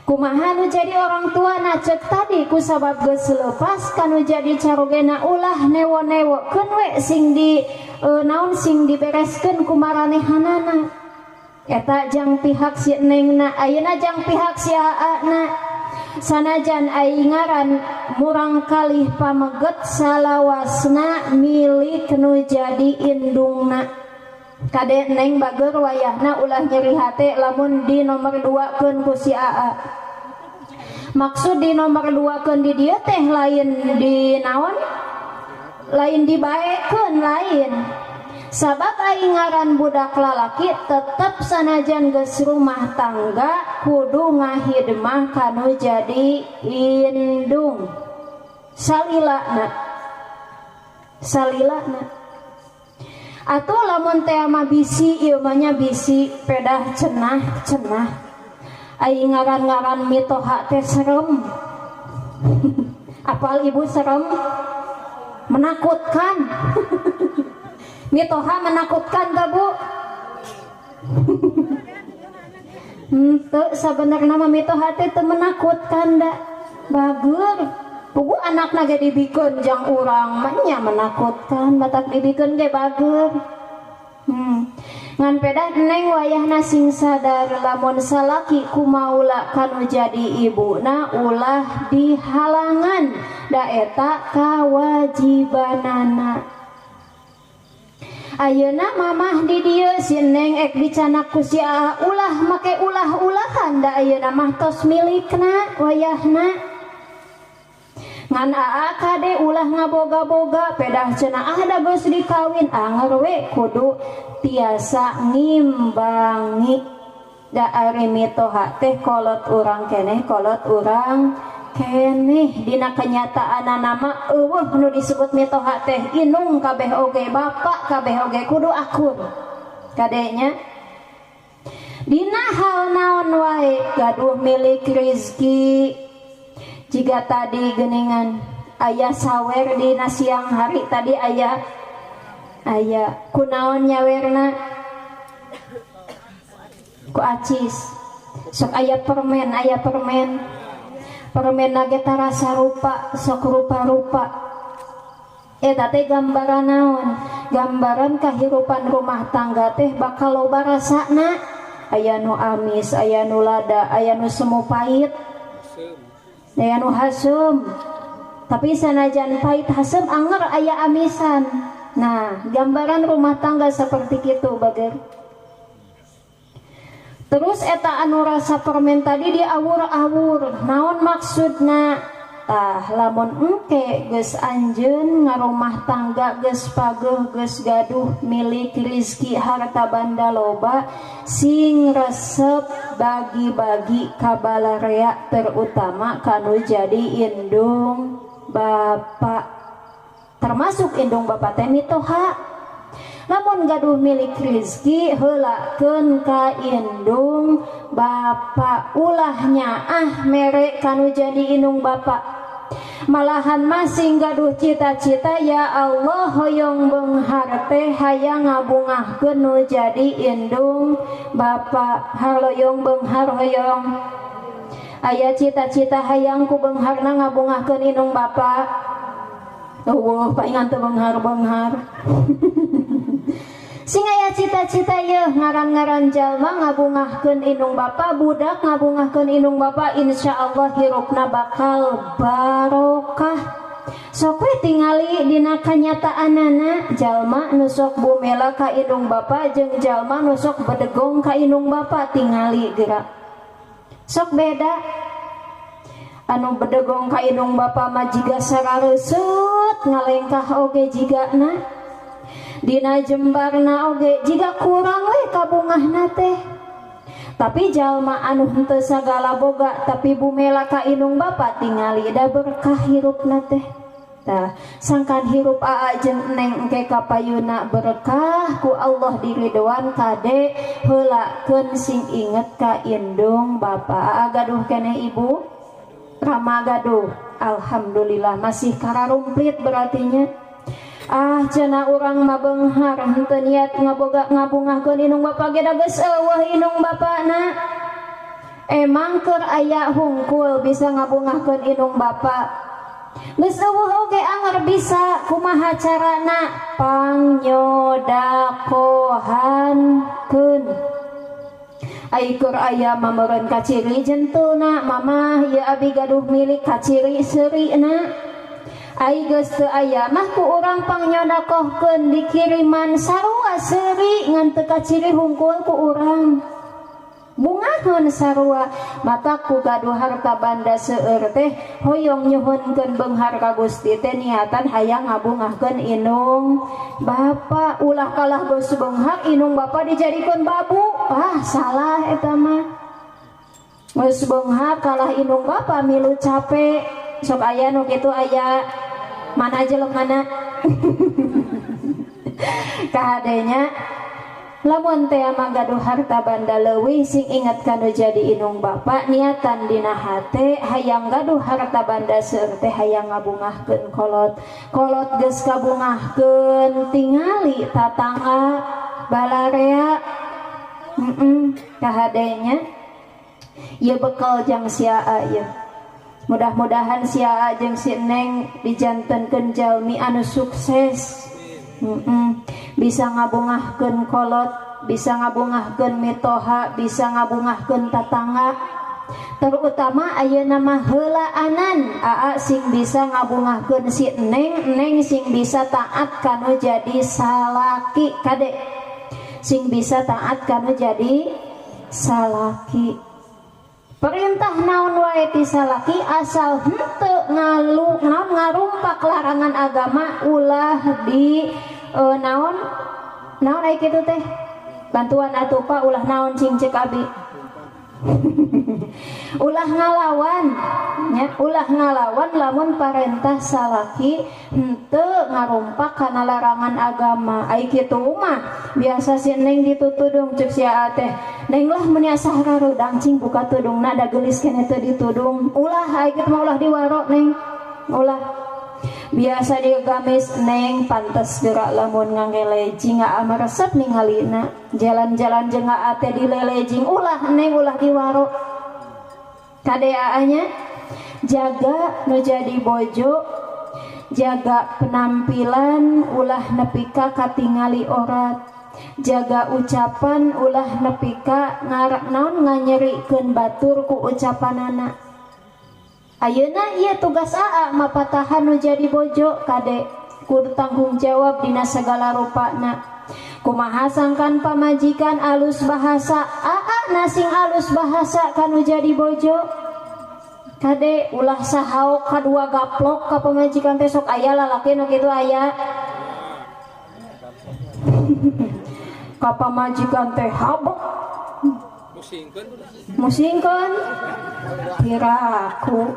Kumaha nu jadi orang tua na cek tadi ku sabab geus leupas kanu jadi carogena ulah newo-newokeun we sing di naon sing dibereskeun ku maranehanana. Eta jang pihak si nengna ayeuna jang pihak si aana. Sanajan ai ngaran murang kalih pameget salawasna milik nu jadi indungna. Kade neng bager wayahna ulah nyeri hate lamun di nomor 2 keun ku si aa. Maksud di nomor 2 keun di dieu teh lain di naon? Lain dibaekeun lain. Sabab ai ngaran budak lalaki tetep sanajan geus rumah tangga kudu ngahidmah kanu jadi indung. Salilana. Salilana. Atuh lamun teh mah bisi ieu mah nya bisi pedah cenah-cenah. Ai ngaran-ngaran mitoha teh serem. Apal ibu serem? Menakutkan. Mitoha menakutkan tak bu? Henteu sabenerna mah mitoha teh teu menakutkan da. Bager. Pugu anakna ge dibikeun jang urang mah nya menakutkan, batak dibikeun ge bager. Ngan pedah neng wayahna sing sadar lamun salaki kumaula kanu jadi ibuna ulah dihalangan da eta kawajibanana. Ayeuna mamah di dieu si neng ek dicanak ku si aa ulah make ulah-ulahan da ayeuna mah tos milikna wayahna. Ngan aa kade ulah ngaboga-boga pedah cenah ah da geus dikawin anger we kudu tiasa ngimbangi. Da ari mitoha teh kolot urang keneh kolot urang keneh dina kenyataanana mah eueuh nu disebut mitoha teh inung kabeh oge bapak kabeh oge kudu akur. Kadenya dina hal naon wae gaduh milik rizki. Jika tadi geningan aya sawer dina siang hari tadi aya aya kunaon nyawerna ku acis sok aya permen aya permen permen ge tarasa rupa sok rupa-rupa eta teh gambaran naon gambaran kahirupan rumah tangga teh bakal loba rasana aya nu amis aya nu lada aya nu semu pahit aya nu hasem tapi sanajan pahit hasem anger aya amisan. Nah gambaran rumah tangga seperti kitu bager. Terus eta anu rasa permen tadi diawur-awur naon maksudna tah lamun engke geus anjeun ngarumah tangga geus pageuh geus gaduh milik rizki harta banda loba sing resep bagi-bagi ka balarea terutama kanu jadi indung bapak termasuk indung bapak teh mitoha. Lamun gaduh milik rizki heulakeun ka indung bapak ulahnya ah mere kanu jadi indung bapak. Malahan masing gaduh cita-cita ya Allah hoyong beunghar teh hayang ngabungahkeun nu jadi indung bapak. Haloyong beunghar hoyong aya cita-cita hayang ku beungharna ngabungahkeun indung bapak. Eueuh paingan teu beunghar-beunghar. Sing aya cita-cita yeuh ngaran-ngaran jalma ngabungahkeun indung bapa, budak ngabungahkeun indung bapa, insyaallah hirupna bakal barokah. Sok we tingali dina kanyataanana jalma nu sok bumela ka indung bapa jeung jalma nu sok bedegong ka indung bapa tingali geura. Sok beda. Anu bedegong ka indung bapa mah jiga sarareuseup ngalengkah oge jigana. Dina jembarna oge jiga kurang we kabungahna teh. Tapi jalma anu henteu sagala boga tapi bumela ka indung bapa tingali da berkah hirupna teh. Tah sangkan hirup aa jeung neng engke kapayuna berkah ku Allah diridoan kade heulakeun sing inget ka indung bapa. Aa gaduh keneh ibu? Rama gaduh, alhamdulillah masih kararumplit berartinya. Ah cenah urang mah beunghar henteu niat ngaboga ngabungahkeun indung bapa ge da geus eueuh indung bapana. Emang keur aya hungkul bisa ngabungahkeun indung bapa. Geus eueuh oge anger bisa kumaha carana pangnyodakohankeun. Ai keur aya mah meureun kaciri jentulna mamah ieu abi gaduh milik kaciri seurina. Ai geus teu aya mah ku urang pangnyodakohkeun dikiriman sarua seuri ngan teu kaciri hungkul ku urang. Bungaheun sarua mata ku gaduh harta banda seueur teh hoyong nyuhunkeun beunghar ka Gusti teh niatan hayang ngabungahkeun indung bapa. Ulah kalah geus beunghar indung bapa dijadikeun babu, ah salah eta mah. Geus beunghar kalah indung bapa milu capek, sok aya nu kitu aya mana jelemana kahadenya. Lamun teh mah gaduh harta banda leuwih sing inget kanu jadi indung bapa niatan dina hate hayang gaduh harta banda seueur teh hayang ngabungahkeun kolot. Kolot geus kabungahkeun tingali tatangga balarea kahadenya ieu bekal jang sia ieu. Mudah-mudahan sia jeung si Neng dijantenkeun jalmi anu sukses. Bisa ngabungahkeun kolot, bisa ngabungahkeun mitoha, bisa ngabungahkeun tatangga. Terutama ayeuna mah heulaanan aa sing bisa ngabungahkeun si Neng, Neng sing bisa taat kanu jadi salaki kade. Sing bisa taat kanu jadi salaki. Perintah naon wae ti salaki asal henteu ngalu naon ngarumpak larangan agama ulah di naon naon ai kitu teh bantuan atuh Pak ulah naon cing ceuk abi. Ulah ngalawan nya, ulah ngalawan lamun parentah salaki henteu ngarumpak kana larangan agama. Ai kitu mah biasa si Neng ditutudung ceuk si aa teh, Neng lah mun asa hararudang cing buka tudungna da geulis keneh teu ditudung. Ulah ai kitu mah ulah diwaro Neng, ulah. Biasa digamis Neng pantes gerak lamun ngangelejing aa meresep ningalina jalan-jalan jeung aa teh dilelejing, ulah Neng ulah diwaro. Kade aa nya jaga nu jadi bojo, jaga penampilan ulah nepi ka katingali orat, jaga ucapan ulah nepi ka ngarak naon nganyerikeun batur ku ucapanana. Ayeuna ieu tugas aa mapatahan nu jadi bojo kade kudu tanggung jawab dina segala rupana. Kumaha sangkan pamajikan alus bahasa aa nasing alus bahasa kanu jadi bojo kade ulah sahaok kadua gaplok ka pamajikan teh sok aya lalaki nu kitu aya. Ka pamajikan teh habek musingkeun piraku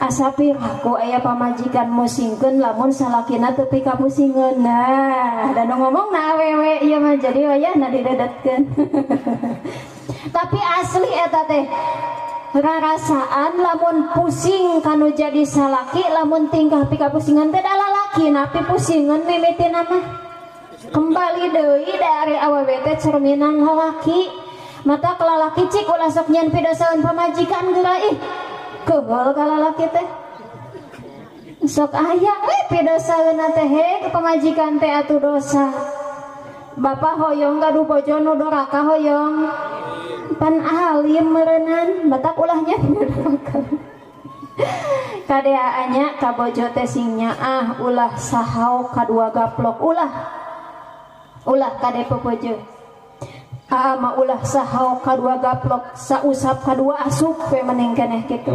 asa piraku aya pamajikan musingkeun lamun salakina teu pikapusingeun. Nah da nu ngomongna awewe ieu mah jadi wayahna didedetkeun. Tapi asli eta teh rarasaan lamun pusing kanu jadi salaki lamun tingkah pikapusingan teh da lalaki napi pusingeun mimitina mah kembali deui dari awewe teh cerminan lalaki. Mata kelalaki cik ulah sok nyen pidosaeun pamajikan geura ih kebal ka lalaki teh sok aya we pidosaeun teh he pamajikan teh atuh dosa. Bapak hoyong gaduh bojo nu doraka hoyong pan alim meureunnan batak ulah nyen doraka. Kadeaannya ka bojo teh sing nyaah ulah sahaok kadua gaplok ulah ulah kade popojo. Aa mah ulah sahaok kadua gaplok sausap kadua asup we mending keneh kitu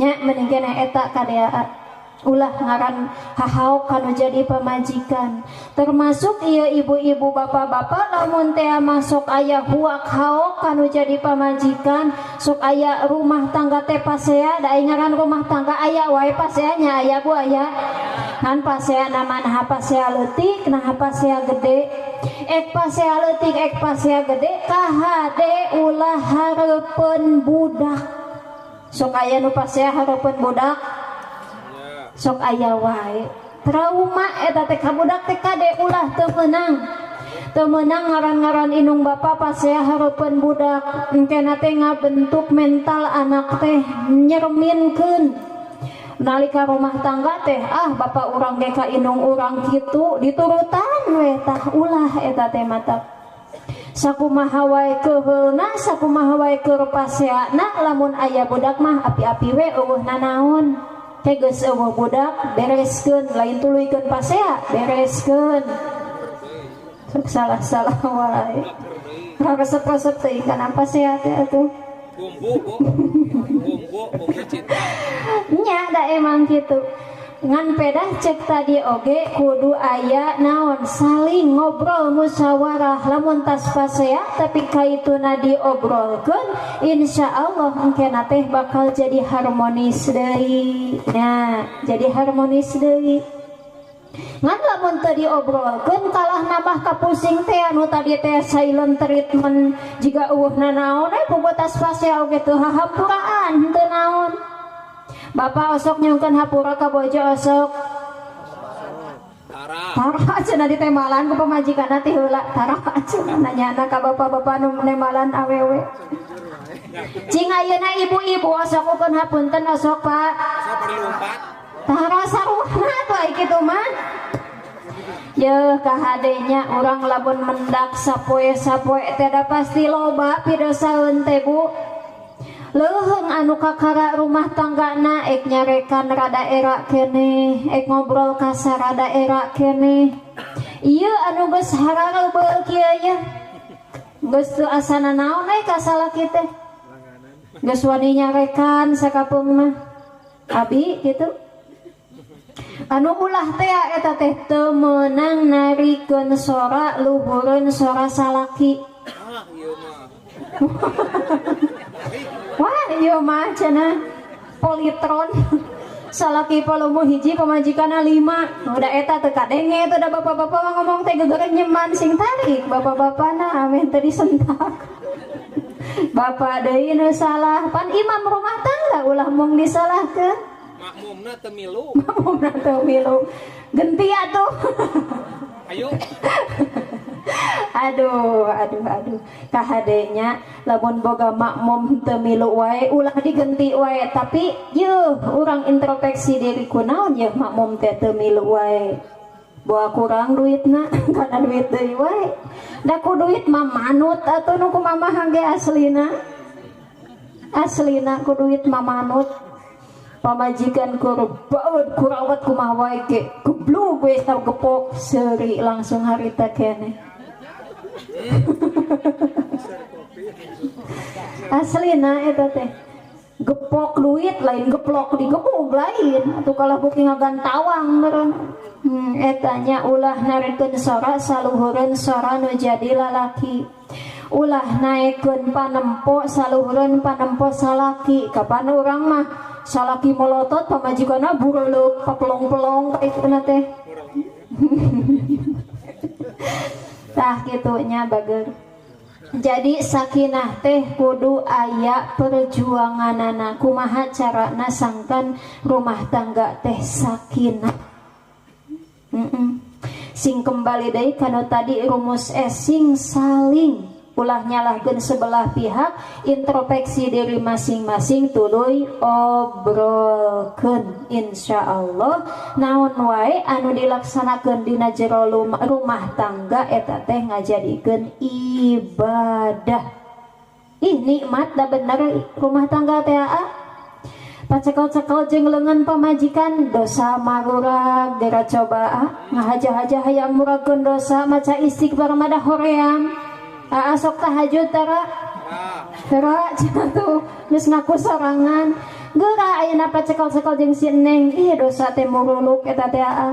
nya mending keneh eta kadea ulah ngaran hahaok kanu jadi pamajikan. Termasuk ieu ibu-ibu bapak-bapak lamun teh masuk aya huak haok kanu jadi pamajikan sok aya rumah tangga teh pasea da ngaran rumah tangga aya wae pasea nya aya bu aya kan pasea nama naha pasea leutik naha pasea gede ek pasea leutik ek pasea gede kahade ulah hareupeun budak. Sok aya nu pasea hareupeun budak. Sok aya wae. Trauma eta teh ka budak teh kade ulah teu meunang. Teu meunang ngaran-ngaran indung bapa pasea hareupeun budak. Engkena teh ngabentuk mental anak teh nyerminkeun. Nalika rumah tangga teh ah bapak urang ge ka indung urang kitu diturutan we tah ulah eta teh mata. Sakumaha wae keuheulna sakumaha wae keur paseana lamun aya budak mah api-api we eueuh nanaon. Teh geus eueuh budak bereskeun lain tuluykeun pasea bereskeun. Sok salah-salah wae. Resep-resep teh kana pasea teh atuh. Bumbu, Bu. Bumbu, bumbu cinta. Nya da emang kitu. Ngan pedah cek tadi oge kudu aya naon saling ngobrol musyawarah lamun tas pasea tapi kaituna diobrolkeun insyaallah engkena teh bakal jadi harmonis deui. Nah, jadi harmonis deui. Ngan lamun teu diobrolkeun kalah nambah kapusing teh anu tadi teh silent treatment jiga eueuh nanaon we puguh tas pasea oge teu hahampuraan henteu naon. Bapak osok nyungkeun hapura ka bojo osok. Tara. Tara cenah ditembalan ku pamajikanna ti heula. Tara cenah nanyana ka bapak-bapak nu nembalan awewe. Cing ayeuna ibu-ibu osok ukeun hapunten osok Pak. Osok bari lompat. Tara sarua atuh ai kitu mah. Yeuh kahadenya urang lamun mendak sapoe-sapoe teh da pasti loba pidosaeun teh Bu. Leuheung anu kakara rumah tanggana ek nyarekan rada era keneh, ek ngobrol kasar rada era keneh. Ieu anu geus harareubeul kieu ye. Geus teu asana naon we ka salaki teh. Geus wani nyarekan sakapeung mah. Abi kitu. Anu ulah teh eta teh teu meunang narikeun sora luhureun sora salaki. Ah, ieu mah. Wah, ieu mah cenah politron. Salaki palomo hiji pamajikanna 5. Udah eta teu kadenge teh da bapak-bapak mah ngomong teh gegereun nyeman sing tarik bapak-bapana ameh teu disentak. Bapak deui nu salah, pan imam rumah tangga ulah mung disalahkeun. Makmumna teu milu. Makmumna teu milu. Genti atuh. Ayo. Aduh, aduh, aduh. Kahadenya lamun boga makmum teu milu wae ulah digenti wae, tapi yeuh urang introspeksi diri kunaon yeuh makmum teh teu milu wae. Boa kurang duitna kana duit deui wae. Da ku duit mah manut atuh nu kumaha ge aslina. Aslina ku duit mah manut. Pamajikan kur baeud kurawat kumaha wae ge geblug we gepok seuri langsung harita keneh. Aslina eta teh gepok duit lain geplok digebug lain atuh kalah buki ngagantawang meureun. Etanya ulah narikeun sora saluhureun sora nu jadi lalaki. Ulah naekeun panempo saluhureun panempo salaki. Kapan urang mah salaki molotot pamajikanna bureuleup papelong-pelong kaituna teh. Tah kitunya bager. Jadi sakinah teh kudu aya perjuanganana. Kumaha carana sangkan rumah tangga teh sakinah. Sing kembali deui kanu tadi rumus sing saling ulah nyalahkeun sebelah pihak, introspeksi diri masing-masing tuluy obrolkeun. Insyaallah naon wae anu dilaksanakeun dina jero rumah tangga eta teh ngajadikeun ibadah. Ih nikmat da bener rumah tangga teh aa. Pacekel-cekel jeung leungeun pamajikan dosa marurag dera coba ngahaja-haja hayang muragkeun dosa maca istighfar mah da hoream. Aa sok tahajud tara. Tara cenah tuh geus ngaku sorangan. Geura ayeuna pacekel-cekel jeung si Neng, ih dosa teh muruluk eta teh aa.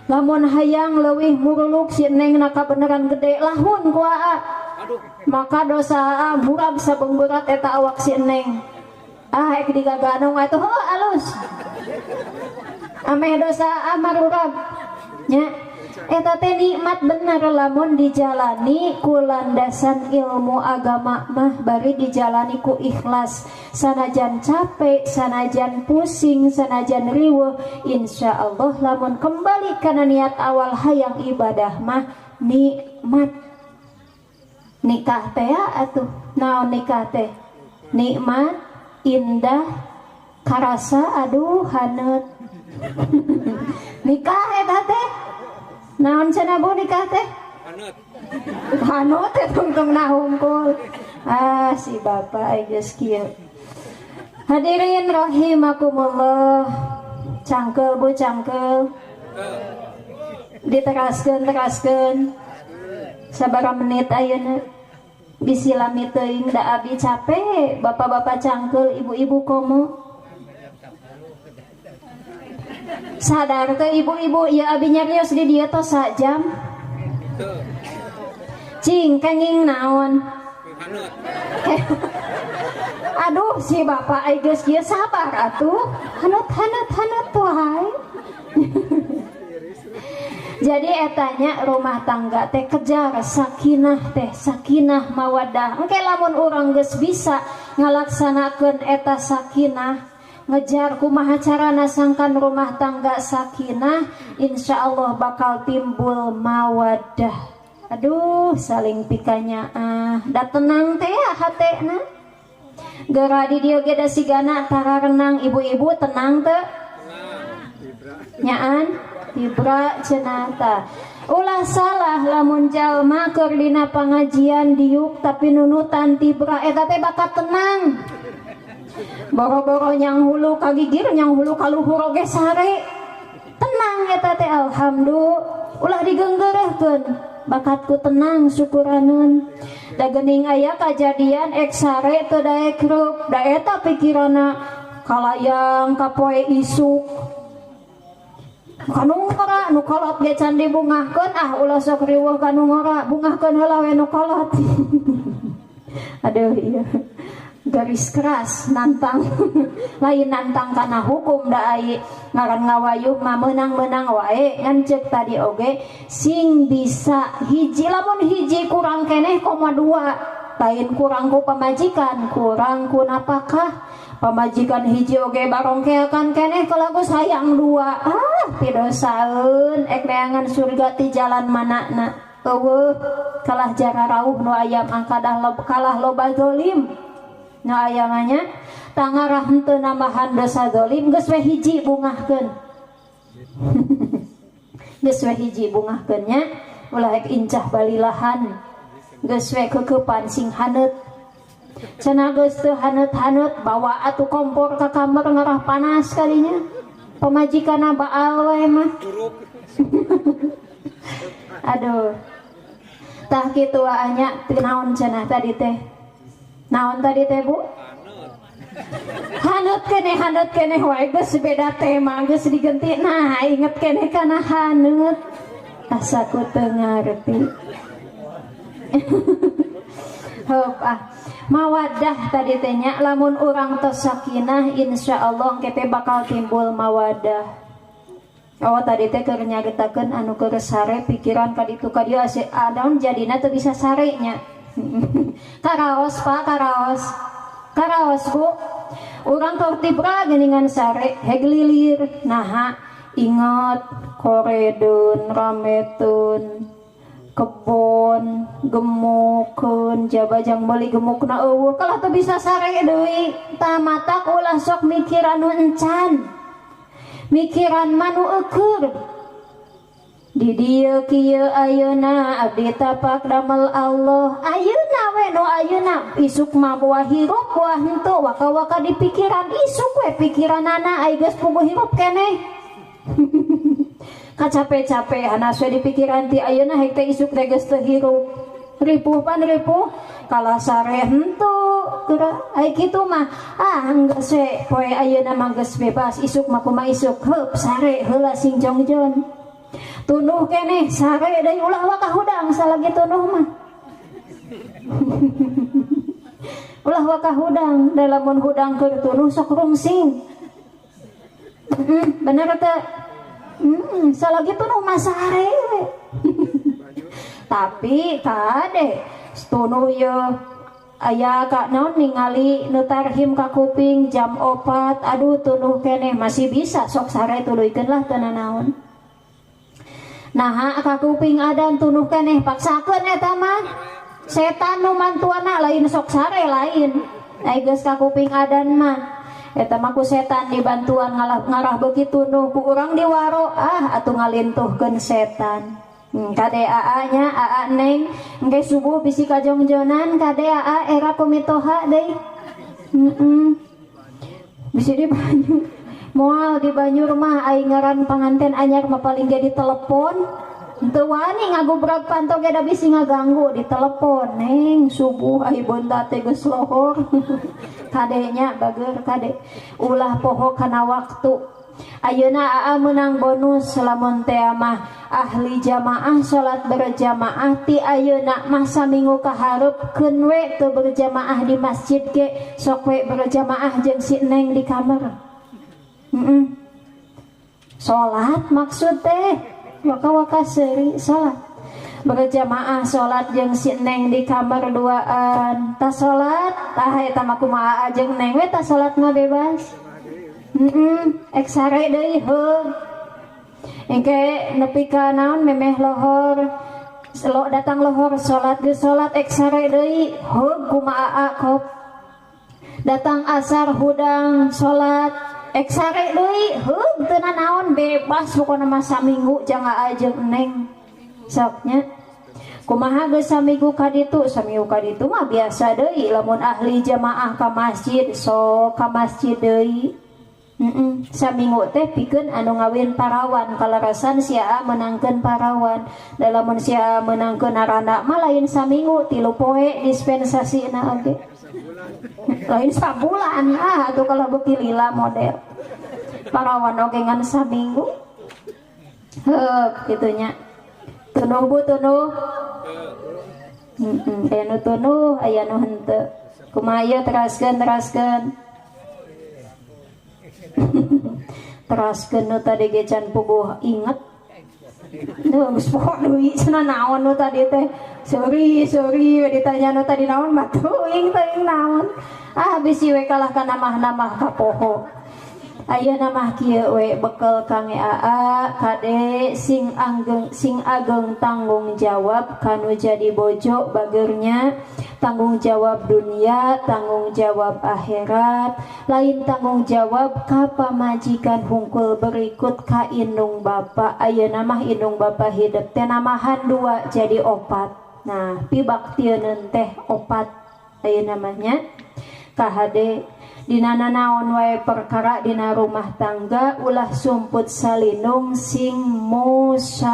Lamun hayang leuwih muruluk si Neng na kabeneran gede lahun ku aa. Maka dosa aa murag sabeung berat eta awak si Neng. Ah ek digaganong atuh heuh alus. Ameh dosa aa marurag. Nya. Eta teh nikmat bener lamun dijalani ku landasan ilmu agama mah bari dijalani ku ikhlas. Sanajan capek, sanajan pusing, sanajan riweuh, insyaallah lamun kembali kana niat awal hayang ibadah mah nikmat. Nikah teh atuh naon nikah teh? Nikmat, indah, karasa aduh haneut. Nikah eta teh naon cenah Bu nikah teh? Haneut. Haneut teh tungtung hungkul. Ah si bapak geus kieu. Hadirin rahimakumullah. Cangkel Bu cangkel. Diteraskeun-teraskeun. Sabaraha menit ayeuna? Bisi lami teuing da abi capek, bapak-bapak cangkel, ibu-ibu komo. Sadar teh ibu-ibu, ya abi nyarios di dieu tos sajam. Cing kenging naon? Aduh si bapak ai geus kieu sabar atuh. Haneut haneut haneut wae. Jadi etanya rumah tangga teh kejar sakinah teh, sakinah mawaddah. Engke lamun urang geus bisa ngalaksanakeun eta sakinah, ngejar kumaha carana sangkan rumah tangga sakinah, insyaallah bakal timbul mawaddah. Aduh saling pikanya ah, da tenang teh ya hatena. Geura di dieu ge da sigana tara renang ibu-ibu tenang teu? Nyaan? Tibra cenah tah. Ulah salah lamun jalma keur dina pangajian diuk tapi nunutan tibra eta teh bakat tenang. Boro-boro nyang hulu kagigir nyang hulu kaluhur oge sare. Tenang eta teh alhamdulillah. Ulah digeunggeureuhkeun. Bakatku tenang syukuraneun. Da geuning aya kajadian ek sare teu daek reup. Da eta pikiranna kalayang ka poe isuk. Kanu ngora nu kolot ge can dibungahkeun ah ulah sok riweuh kanu ngora bungahkeun heula we nu kolot. Aduh iya. Garis keras nantang lain nantang kana hukum da ai ngaran ngawayuh mah meunang-meunang wae ngan ceuk tadi oge sing bisa hiji lamun hiji kurang keneh koma dua lain kurang ku pamajikan kurang ku napakah pamajikan hiji oge barongkeakan keneh kalagu sayang dua ah pidosaeun ek neangan surga ti jalan manana eueuh kalah jara rauh nu aya mangkadah kalah loba zalim nu aya mah nya tangarah henteu nambahan dosa zalim geus we hiji bungahkeun geus we hiji bungahkeun nya ulah ek incah balilahan geus we keukepan sing haneut cenah geus teu haneut-haneut bawa atuh kompor ka kamar ngarah panas kalinya pamajikanna baal wae mah. Aduh tah kitu anya naon cenah tadi teh naon tadi teh Bu haneut keneh wae geus beda tema geus digenti nah inget keneh kana haneut asa ku teu ngarti. Heup ah mawaddah tadi teh nya lamun urang tos sakinah insyaallah engke teh bakal timbul mawaddah. Oh tadi teh keur nyaritakeun anu keur sare pikiran ka ditu ka dieu asa adaon jadina teu bisa sare nya. Karaos Pak karaos. Karaos Bu. Urang keur tibra geuningan sare heg lilir naha inget koredeun rametun kebon gemukeun jabajang meuli gemukna eueuh kalah teu bisa sare deui tah matak ulah sok mikiran nu encan mikiran mah nu eueur di dieu kieu ayeuna abdi tapak damel Allah ayeuna we nu ayeuna isuk mah buah hirup buah henteu waka-waka di pikiran isuk we pikiranana ai geus puguh hirup keneh. Kacape-cape hanas we di pikiran ti ayeuna hek teh isuk teh geus teu hirup ripuh pan ripuh kalah sare henteu geura ai kitu mah ah geus we poe ayeuna mah geus bebas isuk mah kumaha isuk heup sare heula sing jongjon tunuh keneh sare deui ulah waka hudang salagi tunuh mah. Ulah waka hudang da lamun hudang keur tunuh sok rungsing. Bener teu? Salagi tunuh mah sare we. Tapi kade tunuh ye aya ka naon ningali nu tarhim ka kuping jam 4 aduh tunuh keneh masih bisa sok sare tuluykeun lah teu nanaon. Naha ka kuping adan tunuh keneh paksakeun eta mah. Setan nu mantuana lain sok sare lain. Ai geus ka kuping adan mah eta mah ku setan dibantuan ngarah beuki tunuh ku urang diwaro ah atuh ngalintuhkeun setan. Kade aa nya aa neng engke subuh bisi kajongjonan kade aa era kumitoha deui. Bisi di banyu. Moal di banyu mah ai ngaran panganten anyar mah paling ge ditelepon. Teu wani ngagubrag panto ge da bisi ngaganggu ditelepon neng subuh ai bonta teh geus lohor. Kade nya bager kade ulah poho kana waktu. Ayeuna aa meunang bonus lamun teh mah ahli jamaah salat berjamaah ti ayeuna mah saminggu kaharep keun we teu berjamaah di masjid ge sok we berjamaah jeung si neng di kamar. Salat maksud teh waka-waka seuri salat berjamaah salat jeung si neng di kamar duaan tas salat tah eta mah kumaha aa jeung neng we tas salat mah bebas. Ek sare deui heuh. Engke nepi ka naon memeh lohor. Lo datang lohor salat geus salat ek sare deui heuh kumaha aa kop. Datang asar hudang salat ek sare deui heuh teu nanaon bebas pokona mah saminggu jang aa jeung neng. Sok nya. Kumaha geus saminggu ka ditu, saminggu ka ditu mah biasa deui lamun ahli jamaah ka masjid sok ka masjid deui. Saminggu teh pikeun anu ngawin parawan kalarasan si aa meunangkeun parawan. Da lamun si aa meunangkeun arana mah lain saminggu 3 poe dispensasina oge. Lain sabulan ah atuh kalau beuki lila model. Parawan oge ngan saminggu. Heuh kitu nya. Tunuh bu tunuh. Aya nu tunuh aya nu henteu. Kumaha ieu teraskeun teraskeun. Teraskeun nu tadi ge can puguh inget. Duh geus poho deui cenah naon nu tadi teh. Sorry sorry we ditanya nu tadi naon mah teuing teuing naon. Ah bisi we kalah kana mah-namah kapoho. Ayeuna mah kieu we bekel kange aa kade sing ageng tanggung jawab kanu jadi bojo bagernya. Tanggung jawab dunia, tanggung jawab akhirat, lain tanggung jawab ka pamajikan hungkul berikut ka indung bapa. Ayeuna mah indung bapa hidup teh namahan 2 jadi 4. Nah, pibaktieun teh 4 ayeuna mah nya. Kahade dina nanaon wae perkara dina rumah tangga ulah sumput salinung sing musyawarah.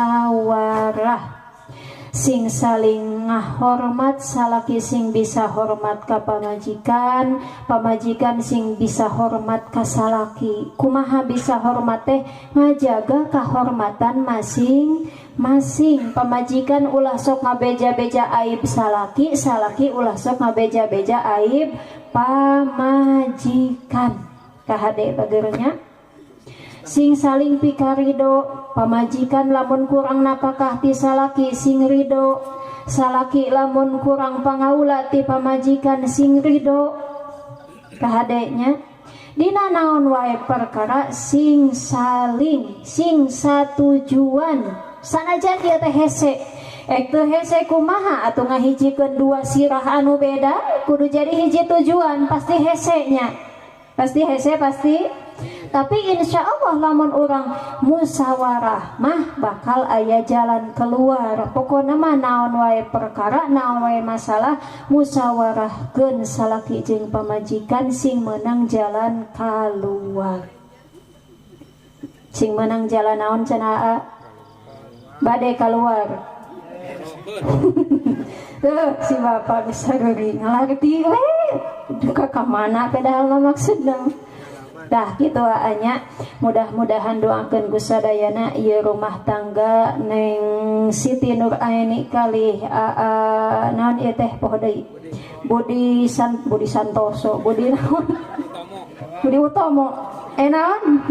Sing saling ngahormat salaki sing bisa hormat ka pamajikan, pamajikan sing bisa hormat ka salaki. Kumaha bisa hormat teh ngajaga kahormatan masing-masing. Pamajikan ulah sok ngabeja-beja aib salaki, salaki ulah sok ngabeja-beja aib pamajikan. Kahade bagernya. Sing saling pikarido, pamajikan lamun kurang napakah ti salaki sing rido, salaki lamun kurang pangaula ti pamajikan sing rido. Kahadenya dina naon wae perkara sing saling sing satujuan sanajan ieu teh hese. Ek teu hese kumaha atuh ngahijikeun dua sirah anu beda kudu jadi hiji tujuan pasti hesenya. Pasti hese pasti. Tapi insya Allah lamun orang musyawarah mah bakal aya jalan keluar. Pokokna mah naon wae perkara, naon wae masalah musyawarahkeun salaki jeung pamajikan sing meunang jalan keluar. Sing meunang jalan naon cenah aa? Bade keluar. Tuh si bapak bisa geuring ngalarti we. Duka ka mana padahal mah maksudna. Dah gitu anya, mudah-mudahan doakeun ku sadayana ieu rumah tangga Neng Siti Nur Aini kalih aa naon ieu teh poho deui Budi Budi Santoso Budi naon Budi Utomo naon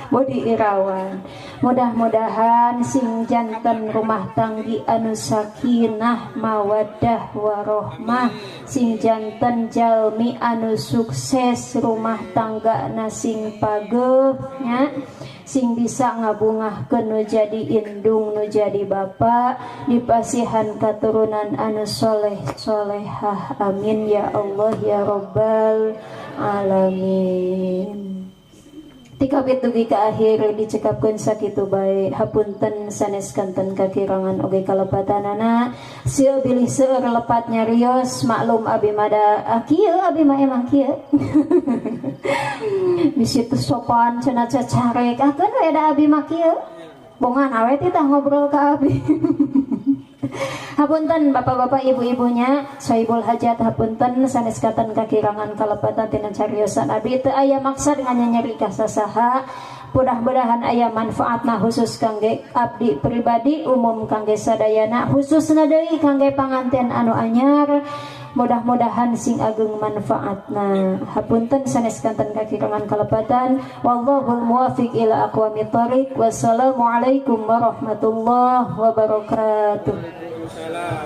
Budi Irawan. Mudah-mudahan sing janten rumah tanggi anu sakinah mawaddah warohmah, sing janten jalmi anu sukses rumah tangga na sing pageuh nya, sing bisa ngabungahkeun nu jadi indung nu jadi bapa, dipasihan katurunan anu soleh solehah. Amin ya Allah ya Rabbal alamin. Tikapit dugi ka akhir dicekapkeun sakitu bae, hapunten sanes kanten kakirangan oge kalepatanana, sieun bilih seueur lepat nyarios, maklum abi mada kieu, abi mah emang kieu bisi teu sopan cenah cacarek, ah keun we da abi mah kieu, bongan awe titah ngobrol ka abi. Hapunten bapak-bapak ibu-ibunya sohibul hajat, hapunten sanes katen kakirangan kalepatan tina cariosan abi, teu aya maksad nganyanyeri ka sasaha. Mudah-mudahan aya manfaatna khusus kangge abdi pribadi, umum kangge sadayana, khususna deui kangge panganten anu anyar, mudah-mudahan sing ageng manfaatna. Hapunten sanes kanten kakirangan kalepatan. Wallahul muwafiq ila aqwamit thoriq. Wassalamualaikum warahmatullahi wabarakatuh.